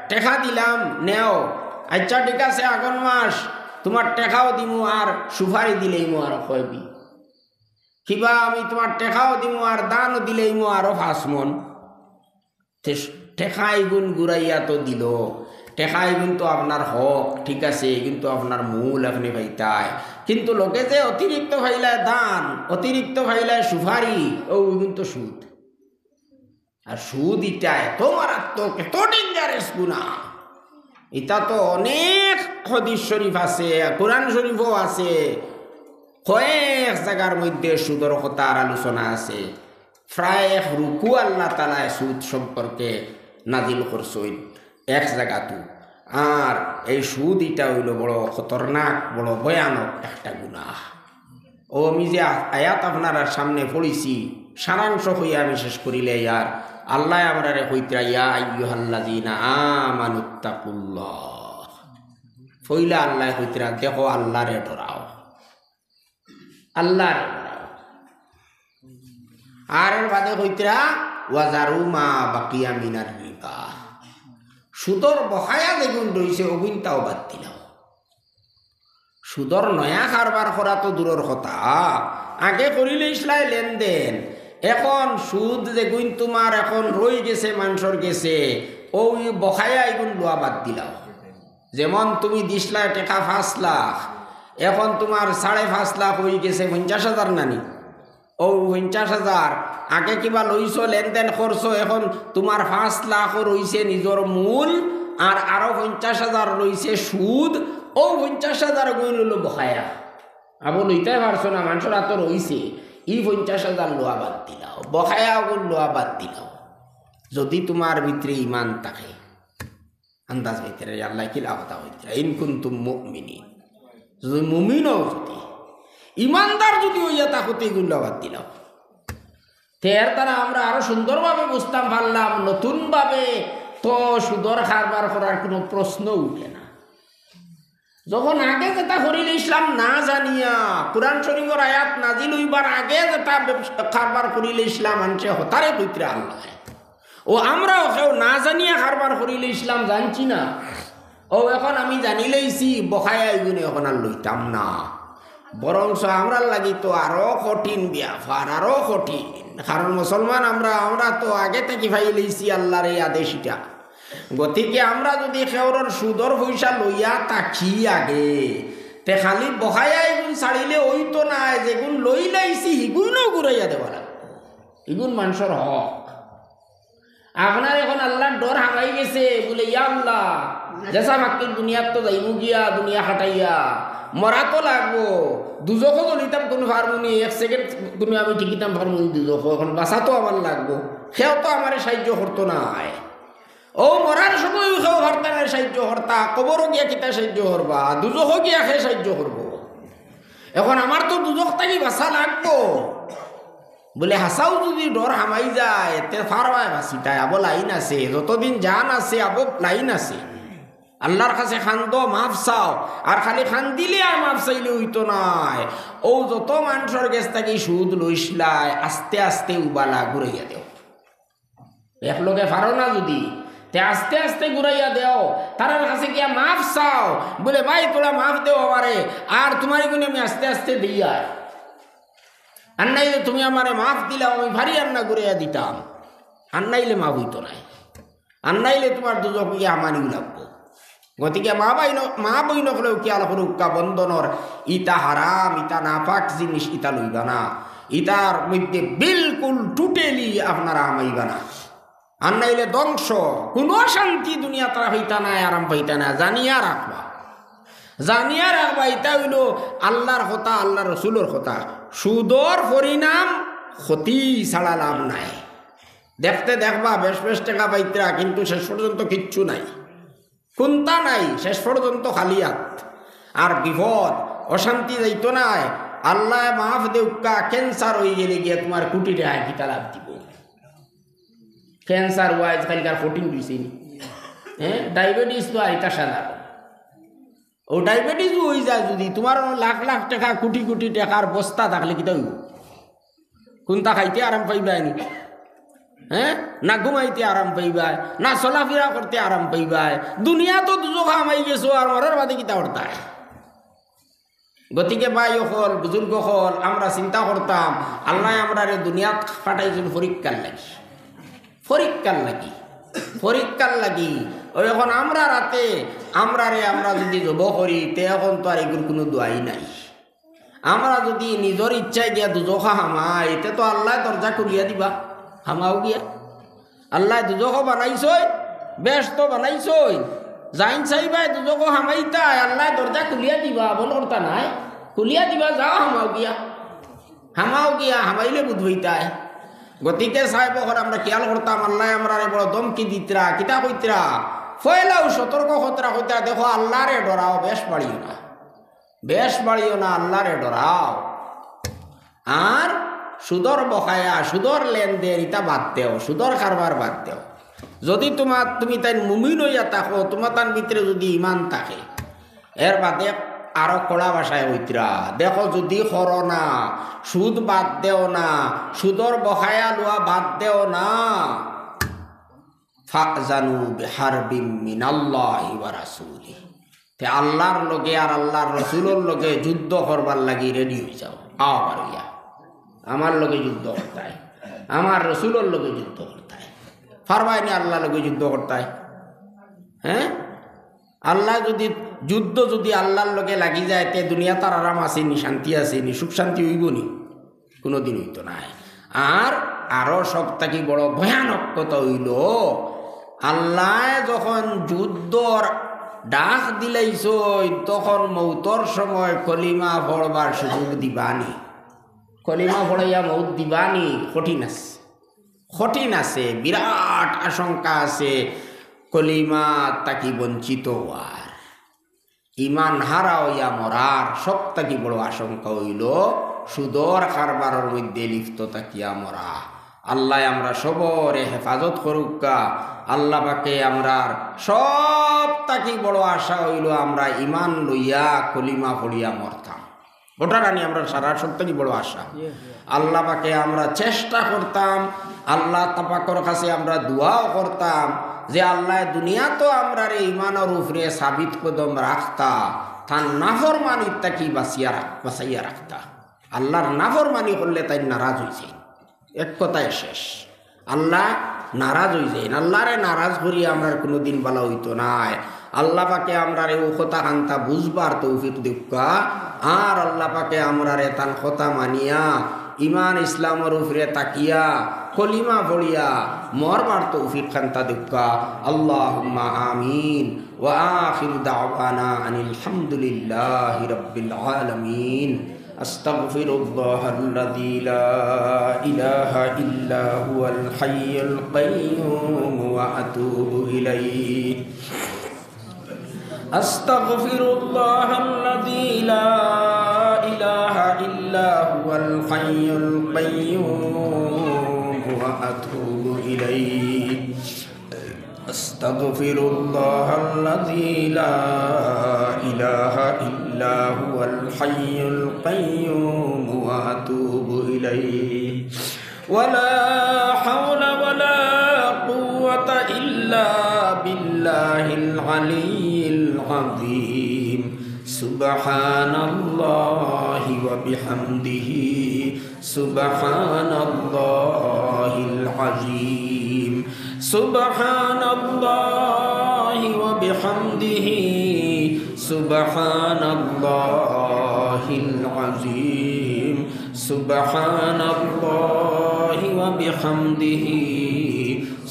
টেকা দিলাম, নেও। আইচ্ছা, ঠিক আছে, আগন মাস তুমার টেকাও দিমু আর সুপারি দিলাইমু আরো কয়বি। কিবা আমি তুমার টেকাও দিমু আর ধানও দিলাইমু আরো পাঁচ মন। তে টেকা ইগুন ঘুরাইয়া তো দিলো, টেকা ইগুন তো আপনার হক, ঠিক আছে, ইগুন তো আপনার মূল আপনে পাইতায়, কিন্তু লগে যে অতিরিক্ত পাইলায় ধান, অতিরিক্ত পাইলায় সুপারি, অউ ইগুন তো সুদ। আর সুদ ইটা এত মারাত্মক, এত dangerous গুনা। ইটা তো অনেক হাদিস শরীফ আছে, কোরআন শরীফও আছে, কয়েক জাগার মধ্যে সুদর কথার আলোচনা আছে। প্রায় এক রুকু আল্লাহ তাআলায় সুদ সম্পর্কে নাজিল করছইন এক জাগাত। আর এই সুদ ইটা অইলো বড় খতরনাক, বড় ভয়ানক একটা গুনা। অউ আমি যে আ-, আয়াত আপনারার সামনে পড়ছি, সারাংশ কইয়া আমি শেষ করিলাই। আর আল্লায় আমরারে কইতরা, "ইয়া আইয়ুহাল্লাযীনা আমানুত্তাকুল্লাহ।" পয়লা আল্লায় কইতরা, "দেখো, আল্লারে ডরাও, আল্লারে ডরাও।" আর এর বাদে কইতরা, "ওয়াজারু মা বাকিয়া মিনার রিবা।" সুদর বকায়া যেগুন রইছে, অগুইনতাও বাদ দিলাও। সুদর নয়া কারবার করা তো দূরর কথা, আগে করিলাইছলায় লেনদেন, এখন সুদ যেগুইন তুমার এখন রই গেছে মানষর গেছে, অউ বকায়া ইগুন লওয়া বাদ দিলাও। যেমন তুমি দিছলায় টেকা পাঁচ লাখ, এখন তুমার সাড়ে পাঁচ লাখ অই গেছে পঞ্চাশ হাজার নানি? অউ পঞ্চাশ হাজার আগে কিবা লইছো, লেনদেন করছো, এখন তুমার পাঁচ লাখও রইছে নিজর মূল, আর আরো পঞ্চাশ হাজার রইছে সুদ। অউ পঞ্চাশ হাজার অগুইন অইলো বকায়া, আবো লইতায় পারছো না, মানষর আতো রইছে, ই পঞ্চাশ হাজার লওয়া বাদ দিলাও, বকায়া অগুইন লওয়া বাদ দিলাও। যদি তুমার ভিতরে ইমান থাকে, আন্দাজ পাইতরা, আল্লায় কিলা কথা কইতরা, "ইন কুনতুম মুমিনিন", যদি মুমিন অও, যদি ইমানদার যদি অইয়া থাকো, তে ইগুন লওয়া বাদ দিলাও। তে এর দ্বারা আমরা আরো সুন্দরভাবে বুঝতাম পারলাম, নতুনভাবে তো সুদর কারবার করার কুনু প্রশ্ন উঠে না। যখন আগে যেটা করিলাইছলাম না জানিয়া, কোরআন শরীফর আয়াত নাজিল অইবার আগে যেটা ব্যবসা কারবার করিলাইছলাম, মানষে হতারে কইতরা আল্লায়। অউ আমরাও কেউ না জানিয়া কারবার করিলাইছলাম, জানছি না। অউ এখন আমি জানিলাইছি, বকায়া ইগুনে এখন আর লইতাম না। বরঞ্চ আমরার লাগি তো আরো কঠিন ব্যাপার, আরো কঠিন। কারণ মুসলমান আমরা, আমরা তো আগে থাকি পাইলাইছি আল্লার এই আদেশ ইটা। গতিকে আমরা যদি কেউরর সুদর পয়সা লইয়া থাকি আগে, তে খালি বকায়া ইগুন ছাড়িলে অইতো নায়, যেগুন লইলাইছি হিগুনও ঘুরাইয়া দেওয়া লাগবো। ইগুন মানষর হক। আপনার এখন আল্লার ডর হামাই গেছে, বুলে, "ইয়া আল্লাহ, যেছা বাক্কির দুনিয়াত তো যাইমু গিয়া, দুনিয়া কাটাইয়া, মরা তো লাগবো, দুজখো জ্বলিতাম কুনু পারমুনি, এক সেকেন্ড কুনু আমি টিকিতাম পারমুনি দুজখো, এখন বাঁচা তো আমার লাগবো, কেউ তো আমারে সাহায্য করতো নায়।" অউ মরার সময় কেউ পারতা নায় সাহায্য করতা, কবরো গিয়া কিতা সাহায্য করবা, দুজখো গিয়া কে সাহায্য করবো? এখন আমার তো দুজখ থাকি বাঁচা লাগবো। বুলে, হাছাউ যদি ডর হামাই যায়, তে পারবায় বাঁচিতায়, আবো লাইন আছে, যতদিন জান আছে, আবো লাইন আছে। আল্লার কাছে কান্দো, মাফ চাও, আর খালি কান্দিলে আর মাফ চাইলে অইতো নায়। অউ যত মানষর গেছ থাকি সুদ লইছলায়, আস্তে আস্তে উবালা ঘুরাইয়া দেও। একলগে পারো না যদি, তে আস্তে আস্তে ঘুরাইয়া দেও, তারার কাছে গিয়া মাফ চাও, বুলে, "ভাই, তোরা মাফ দেও আমারে, আর তুমার ইগুনে আমি আস্তে আস্তে দিয়ার।" আর নাইলে তুমি আমারে মাফ দিলাও, আমি পারি আর না ঘুরাইয়া দিতাম, আর নাইলে মাফ অইতো নায়, আর নাইলে তুমার দুজখো গিয়া হামানিউ লাগবো। গতিকে মা বইন, মা বইন অকলেও খিয়াল করউক্কা, বন্ধনর ইটা হারাম, ইটা নাপাক জিনিস, ইটা লইবা না, ইটার মধ্যে বিলকুল totally আপনারা হামাইবা না। আর নাইলে ধ্বংস, কুনু শান্তি দুনিয়াত আর পাইতা নায়, আরাম পাইতা নায়, জানিয়া রাখবা। জানিয়া রাখবা, ইটা অইলো আল্লার কথা, আল্লার রসুলর কথা। সুদর পরিণাম ক্ষতি ছাড়া লাভ নাই। দেখতে দেখবা বেশ বেশ টেকা পাইতরা, কিন্তু শেষ পর্যন্ত কিচ্ছু নাই, কুন্তা নাই, শেষ পর্যন্ত খালি আত। আর বিপদ, অশান্তি যাইতো নায়। আল্লায় মাফ দেউক্কা, cancer অইগেলে গিয়া তুমার কুটি টেকায় কিতা লাভ দিবো? Cancer অওয়া আইজকাইলকার কঠিন অইছে নি? হ্যাঁ, diabetes তো আইতা সাধারণ। অউ diabetes অইযায় যদি, তুমার লাখ লাখ টেকা, কুটি কুটি টেকার বস্তা থাকলে কিতা অইবো? কুন্তা খাইতে আরাম পাইবায় নি? হ্যাঁ, না ঘুমাইতে আরাম পাইবায়, না চলাফিরা করতে আরাম পাইবায়। দুনিয়াত তো দুজখো হামাই গেছো, আর মরার বাদে কিতা করতায়? গতিকে ভাই অকল, বুজুর্গ অকল, আমরা চিন্তা করতাম, আল্লায় আমরারে দুনিয়াত পাঠাইছইন পরীক্ষার লাগি, পরীক্ষার লাগি, পরীক্ষার লাগি। অউ এখন আমরার আতে, আমরারে আমরা যদি জবো করি, তে এখন তো আর ইগুর কুনু দোয়াই নাই। আমরা যদি নিজর ইচ্ছায় গিয়া দুজখো হামাই, তে তো আল্লায় দরজা খুলিয়া দিবা, হামাও গিয়া। আল্লায় দুজখো বানাইছইন, বেহেস্ত বানাইছইন। যাইন চাইবায় দুজখো হামাইতায়, আল্লায় দরজা খুলিয়া দিবা, বন্ধ করতা নায়, খুলিয়া দিবা, যাও হামাও গিয়া, হামাও গিয়া, হামাইলে বুঝ পাইতায়। গতিকে সাহেব অকল, আমরা খিয়াল করতাম, আল্লায় আমরারে বড় ধমকি দিতরা, কিতা কইতরা, পয়লাউ সতর্ক করতরা, কইতরা, দেখো আল্লারে ডরাও, বেশ বাড়িও না, বেশ বাড়িও না, আল্লারে ডরাও। আর সুদর বকায়া, সুদর লেনদেন, ইতা বাদ দেও, সুদর কারবার বাদ দেও। যদি তুমার, তুমি তাইন মুমিন অইয়া থাকো, তুমার তান ভিতরে যদি ইমান থাকে, এর বাদে আরো কড়া ভাষায় কইতরা, দেখো, যদি করো না, সুদ বাদ দেও না, সুদর বকায়া লওয়া বাদ দেও না, ফাজানু বিহারবিম মিনাল্লাহি ওয়া রাসূলিহি। তে আল্লাহর লগে আর আল্লাহর রসুলর লগে যুদ্ধ করবার লাগি রেডি অই যাও। আও বারইয়া, আমার লগে যুদ্ধ করতায়, আমার রসুলর লগে যুদ্ধ করতায়। পারবায় নি আল্লাহর লগে যুদ্ধ করতায়? হ্যাঁ, আল্লাহ যদি, যুদ্ধ যদি আল্লাহর লগে লাগি যায়, তে দুনিয়াত আর আরাম আছে নি, শান্তি আছে নি, সুখ শান্তি অইবো নি? কুনুদিন অইতো নায়। আর আরো সব থাকি বড় ভয়ানক কথা অইলো, আল্লায় যখন যুদ্ধর ডাক দিলাইছইন, তখন মৌতর সময় কলিমা পড়বার সুযোগ দিবা নি? কলিমা পড়াইয়া মৌত দিবা নি? কঠিন আছে, কঠিন আছে, বিরাট আশঙ্কা আছে কলিমা থাকি বঞ্চিত অওয়ার। ইমান হারা অইয়া মরার সব থাকি বড় আশঙ্কা অইলো সুদর কারবারর মধ্যে লিপ্ত থাকিয়া মরা। আল্লায় আমরা সবরে হেফাজত করুক্কা। আল্লাহ পাকে আমরার সব থাকি বড় আশা অইলো আমরা ইমান লইয়া কলিমা পড়িয়া মরতাম। ওটার আনি আমরার সারা সব থাকি বড় আশা। আল্লাহ পাকে আমরা চেষ্টা করতাম, আল্লাহ পাকর কাছে আমরা দোয়াও করতাম যে আল্লাহ দুনিয়াত আমরারে ইমানর উপরে সাবিত কদম রাখতা, তান নাফরমানির থাকি বাঁচিয়া রাখ-, বাঁচাইয়া রাখতা। আল্লাহর নাফরমানি করলে তাইন নারাজ অইছে, এক কথায় শেষ। আল্লাহ নারাজ অই যাইন। আল্লাহরে নারাজ করি আমরার কুনুদিন বালা অইতো নায়। আল্লাহ পাকে আমরারে অউ কথা খান্তা বুঝবার তৌফিক দেউক্কা। আর আল্লাহ পাকে আমরারে তান কথা মানিয়া, ইমান ইসলামর উপরে থাকিয়া, কলিমা পড়িয়া মরবার তৌফিক খান্তা দেউক্কা। আল্লাহুম্মা আমিন। ওয়া আখিরু দাওয়ানা আনিল হামদুলিল্লাহি রাব্বিল আলামিন। أستغفر الله الذي لا إله إلا هو الحي القيوم وأتوب إليه. أستغفر الله الذي لا إله إلا هو الحي القيوم وأتوب إليه. أستغفر الله الذي لا إله إلا هو الحي القيوم وأتوب إليه. ولا حول ولا قوة إلا بالله العلي العظيم. سبحان الله وبحمده. سبحان الله العظيم. سبحان الله وبحمده. سبحان الله العظيم. سبحان الله وبحمده.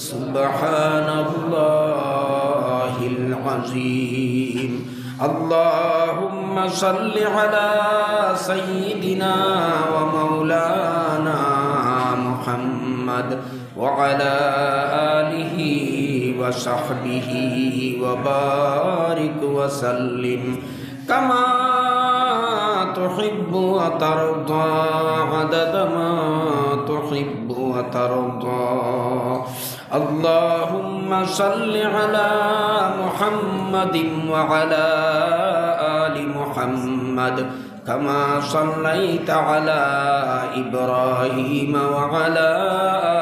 سبحان الله العظيم. اللهم صل على سيدنا ومولانا محمد وعلى آله وصحبه وبارك وسلم كما تحب وترضى عدد ما تحب وترضى. اللهم صل على محمد وعلى آل محمد كما صليت على إبراهيم وعلى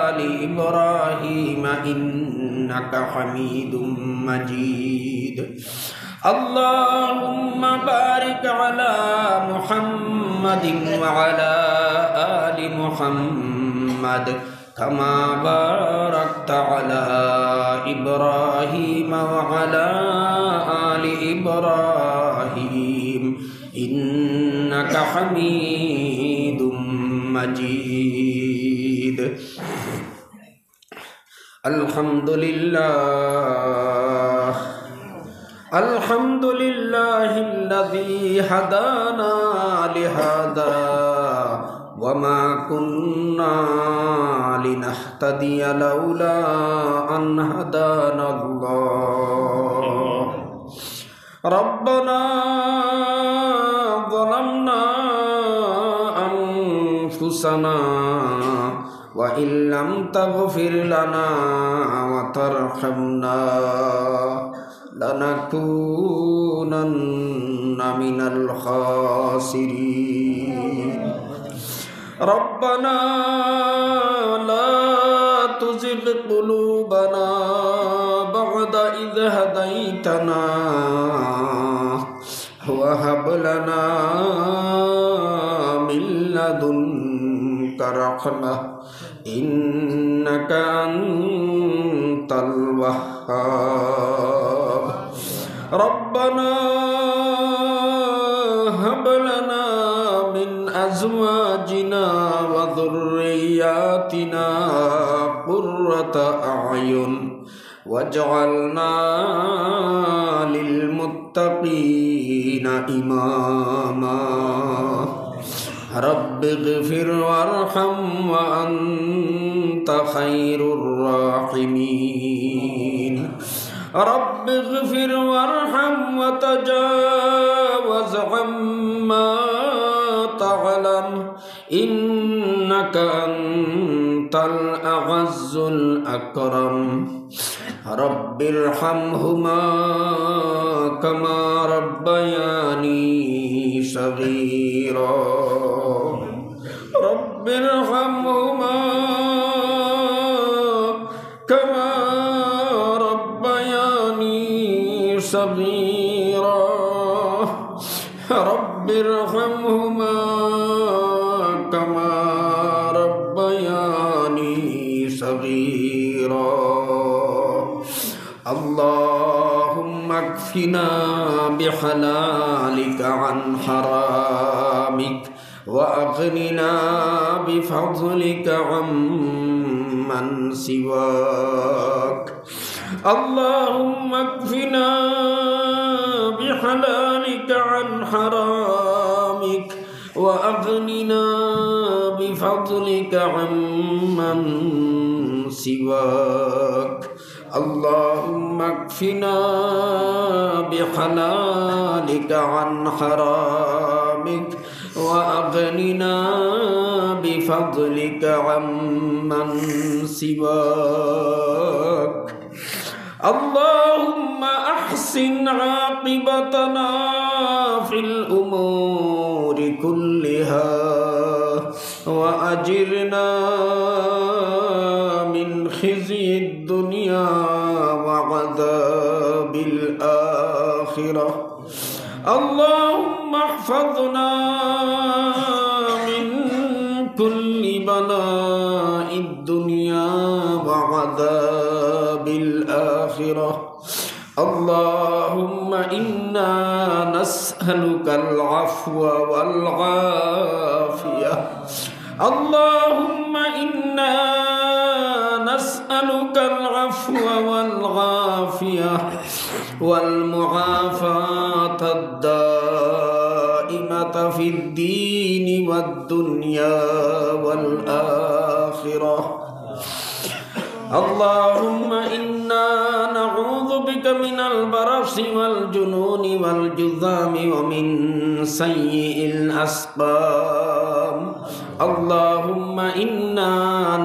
آل إبراهيم إنك حميد مجيد. اللهم بارك على محمد وعلى آل محمد كما باركت على إبراهيم وعلى آل إبراهيم إنك حميد مجيد. الحمد لله. الحمد لله الذي هدانا لهذا وما كنا لنهتدي لولا أن هدانا الله. ربنا ظلمنا أنفسنا أنفسنا وإن لم تغفر لنا وترحمنا لنكونن من الخاسرين. ربنا لا تزغ قلوبنا بعد إذ هديتنا وهب لنا من لدنك رحمة إنك أنت الوهاب. ربنا هب لنا من أزواجنا وذرياتنا قرة أعين واجعلنا للمتقين إماما. رب اغفر وارحم وأنت خير الراحمين. رب اغفر وارحم وتجاوز عما تعلم إنك أنت الأعز الأكرم. رب ارحمهما كما ربياني صغيرا. رب ارحمهما كما ربياني صغيرا. رب ارحمهما كما ربياني صغيرا. اللهم اكفنا بحلالك عن حرامك وأغننا بفضلك عمن سواك. اللهم اكفنا بحلالك عن حرامك وأغننا بفضلك عمن سواك. اللهم اكفنا بحلالك عن حرامك وأغننا بفضلك عمن سواك. اللهم أحسن عاقبتنا في الأمور كلها وأجرنا من خزي الدنيا وعذاب الآخرة. اللهم احفظنا من كل بلاء الدنيا وعذاب الآخرة. اللهم إنا نسألك العفو والعافية. اللهم إنا نسألك العفو والعافية والمعافاة الدائمة في الدين والدنيا والآخرة. اللهم إنا نعوذ بك من البرص والجنون والجذام ومن سيء الأسقام. اللهم إنا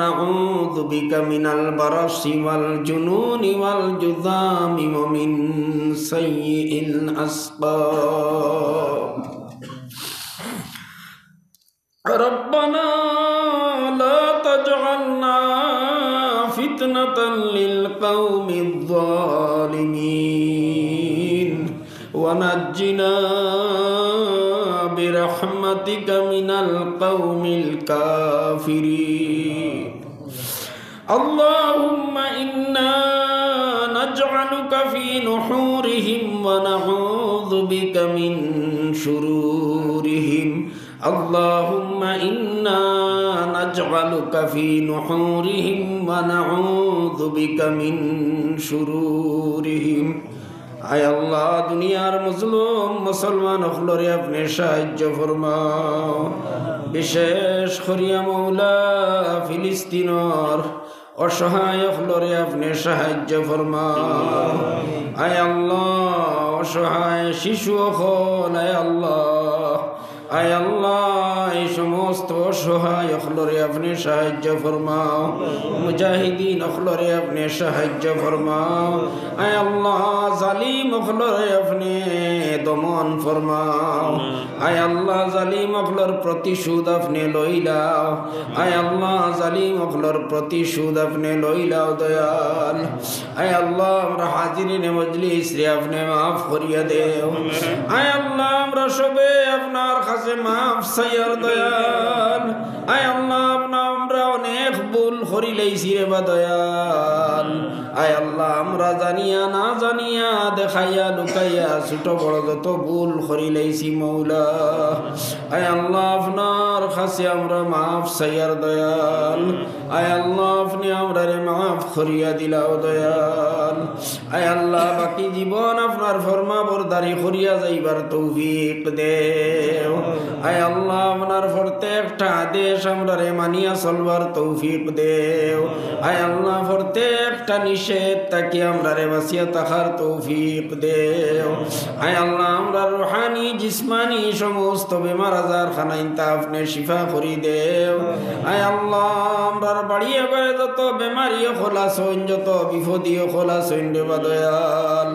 نعوذ بك من البرص والجنون والجذام ومن سيء الأسقام. ربنا لا تجعلنا فتنة للقوم الظالمين ونجنا برحمتك من القوم الكافرين. اللهم إنا نجعلك في نحورهم ونعوذ بك من شرورهم. اللهم إنا نجعلك في نحورهم ونعوذ بك من شرورهم. আয় আল্লাহ, দুনিয়ার মজলুম মুসলমান অকলরে আপনে সাহায্য ফরমাও। বিশেষ করিয়া মৌলা ফিলিস্তিনর অসহায় অকলরে আপনে সাহায্য ফরমাও। আয় আল্লাহ, অসহায় শিশু অকল, আয় আল্লাহ, আয় আল্লাহ, এই সময় সমস্ত অসহায় অকলরে আপনে সাহায্য ফরমাও, মুজাহিদিন অকলরে আপনে সাহায্য ফরমাও। আয় আল্লাহ, জালিম অকলরে আপনে দমন ফরমাও। আয় আল্লাহ, জালিম অকলর প্রতিশোধ আপনে লইলাও। আয় আল্লাহ, জালিম অকলর প্রতিশোধ আপনে লইলাও দয়াল। আয় আল্লাহ, আমরা হাজিরিনে মজলিসরে আপনে মাফ করিয়া দেও। আয় আল্লাহ, আমরা সবে আপনার কাছে মাফ চাইয়ার দয়াল। আয় আল্লাহ, আমরা, আমরা অনেক ভুল করিলাইছি রে বা দয়াল। আয় আল্লাহ, আমরা জানিয়া না জানিয়া, দেখাইয়া লুকাইয়া, ছোট বড় যত ভুল করিলাইছি মৌলা। আয় আল্লাহ, আপনার কাছে আমরা মাফ চাইয়ার দয়াল। আয় আল্লাহ, আপনে আমরারে মাফ করিয়া দিলাও দয়াল। আয় আল্লাহ, বাকি জীবন আপনার ফরমাবরদারি করিয়া যাইবার তৌফিক দেও। আয় আল্লাহ, আপনার প্রত্যেকটা আদেশ আমরারে মানিয়া চলবার তৌফিক দেও। আয় আল্লাহ, প্রত্যেকটা নিষেধ থাকি আমরারে বাঁচিয়া থাকার তৌফিক দেও। আয় আল্লাহ, আমরার রুহানি, জিসমানি সমস্ত বেমার আজার খানাইন্তা আপনে শিফা করি দেও। আয় আল্লাহ, আমরার বাড়ি এবারে যত বেমারি অকল আছইন, যত বিপদি অকল আছইন রে বা দয়াল।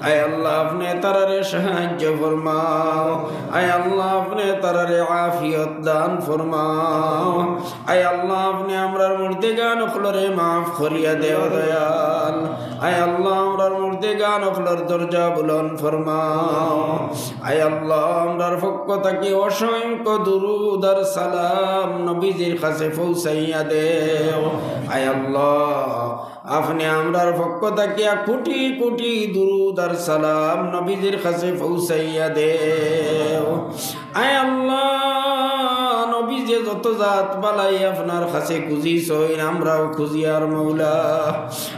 আয় আল্লাহ, আপনে তারারে সাহায্য ফরমাও। আয় আল্লাহ, আপনে তারারে আফিয়ত দান ফরমাও। আয় আল্লাহ, আপনে আমরার মুর্দেগান অকলরে মাফ করিয়া দেও দয়াল। আয় আল্লাহ, আমরার মুর্দেগান অকলর দরজা বুলন্দ ফরমাও। আয় আল্লাহ, আমরার পক্ষ থাকি অসংখ্য দুরুদ আর সালাম নবীজির কাছে পৌঁছাইয়া দেও। আয় আল্লাহ, আপনে আমরার পক্ষ থাকিয়া কোটি কোটি দুরুদ আর সালাম নবীজির কাছে পৌঁছাইয়া দেও। আয় আল্লাহ, নবীজিয়ে যত জাত বালাই আপনার কাছে খুঁজিছইন, আমরাও খুঁজিয়ার মৌলা।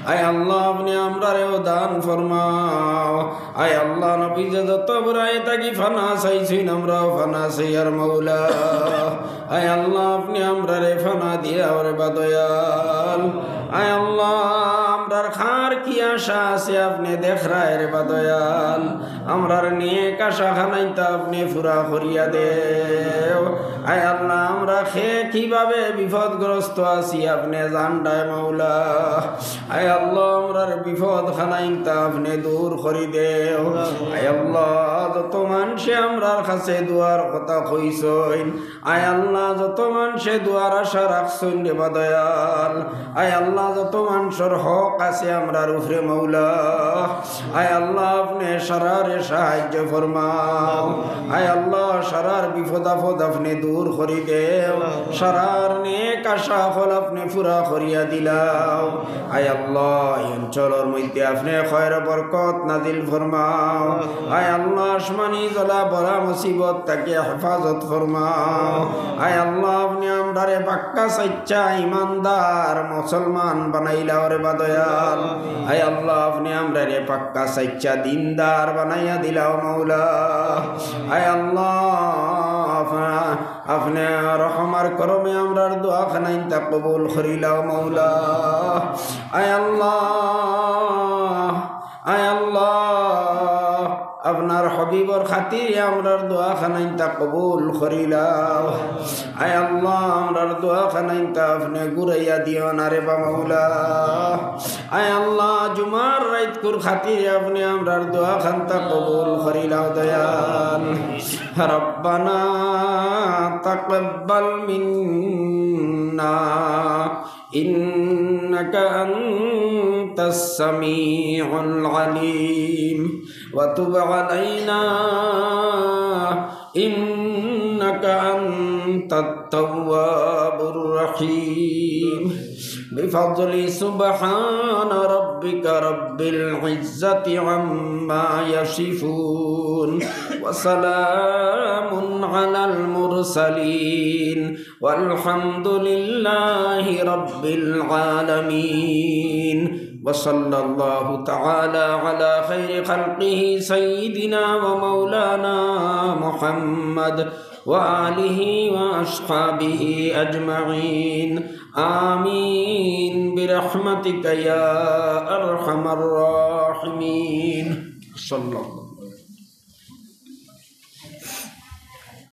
আয় আল্লাহ, আপনে আমরারেও দান ফরমাও। আয় আল্লাহ, নবীজিয়ে যত বুরাই থাকি ফানা চাইছইন, আমরাও ফানা চাইয়ার মৌলা। আয় আল্লাহ, আপনে আমরারে ফানা দিলাও রে বা দয়াল। আয় আল্লাহ, আমরার কার কি আশা আছে আপনে দেখরায় রে বা দয়াল। আমরার নেক আশা খানাইন্তা আপনে পুরা করিয়া দেও। আয় আল্লাহ, আমরা কে কিভাবে বিপদগ্রস্ত আছি আপনে জানরায় মৌলা। আয় আল্লাহ, আমরার বিপদ খানাইন্তা আপনে দূর করি দেও। আয় আল্লাহ, যত মানষে আমরার কাছে দোয়ার কথা কইছইন, আয় আল্লাহ, যত মানষে দোয়ার আশা রাখছইন রে বা দয়াল, আয় আল্লাহ, যত মানষর হক আছে আমরার উপরে মৌলা, আয় আল্লাহ, আপনে সারারে সাহায্য ফরমাও। আয় আল্লাহ, সারার বিপদ আপদ আপনে দূর করি দেও, সারার নেক আশা অকল আপনে পুরা করিয়া দিলাও। আয় আল্লাহ, এই অঞ্চলর মধ্যে আপনে খয়র বরকত নাজিল ফরমাও। আয় আল্লাহ, আসমানি জলা বলা মুসিবত থাকি হেফাজত ফরমাও। আয় আল্লাহ, আপনে আমরারে পাক্কা সাচ্চা ইমানদার মুসলমান বানাইলাও রে বা দয়াল। আয় আল্লাহ, আপনে আমরারে পাক্কা সাচ্চা দিনদার বানাইয়া দিলাও মৌলা। আয় আল্লাহ, আপনা-, আপনে রহম আর করমে আমরার দোয়া খানাইন্তা কবুল করিলাও মৌলা। আয় আল্লাহ, আয় আল্লাহ, আপনার হাবিবর খাতিরে আমরার দোয়া খানাইন্তা কবুল করিলাও। আয় আল্লাহ, আমরার দোয়া খানাইন্তা আপনে ঘুরাইয়া দিও না রে বা মৌলা। আয় আল্লাহ, জুমার রাইতকুর খাতিরে আপনে আমরার দোয়া খানতা কবুল করিলাও দয়াল। ربنا تقبل منا إنك أنت السميع العليم وتب علينا إنك أنت التواب الرحيم. بفضل سبحان ربك رب العزة عما يصفون وسلام على المرسلين والحمد لله رب العالمين. وصلى الله تعالى على خير خلقه سيدنا ومولانا محمد وآله وأصحابه أجمعين. آمين برحمتك يا أرحم الراحمين. صلى الله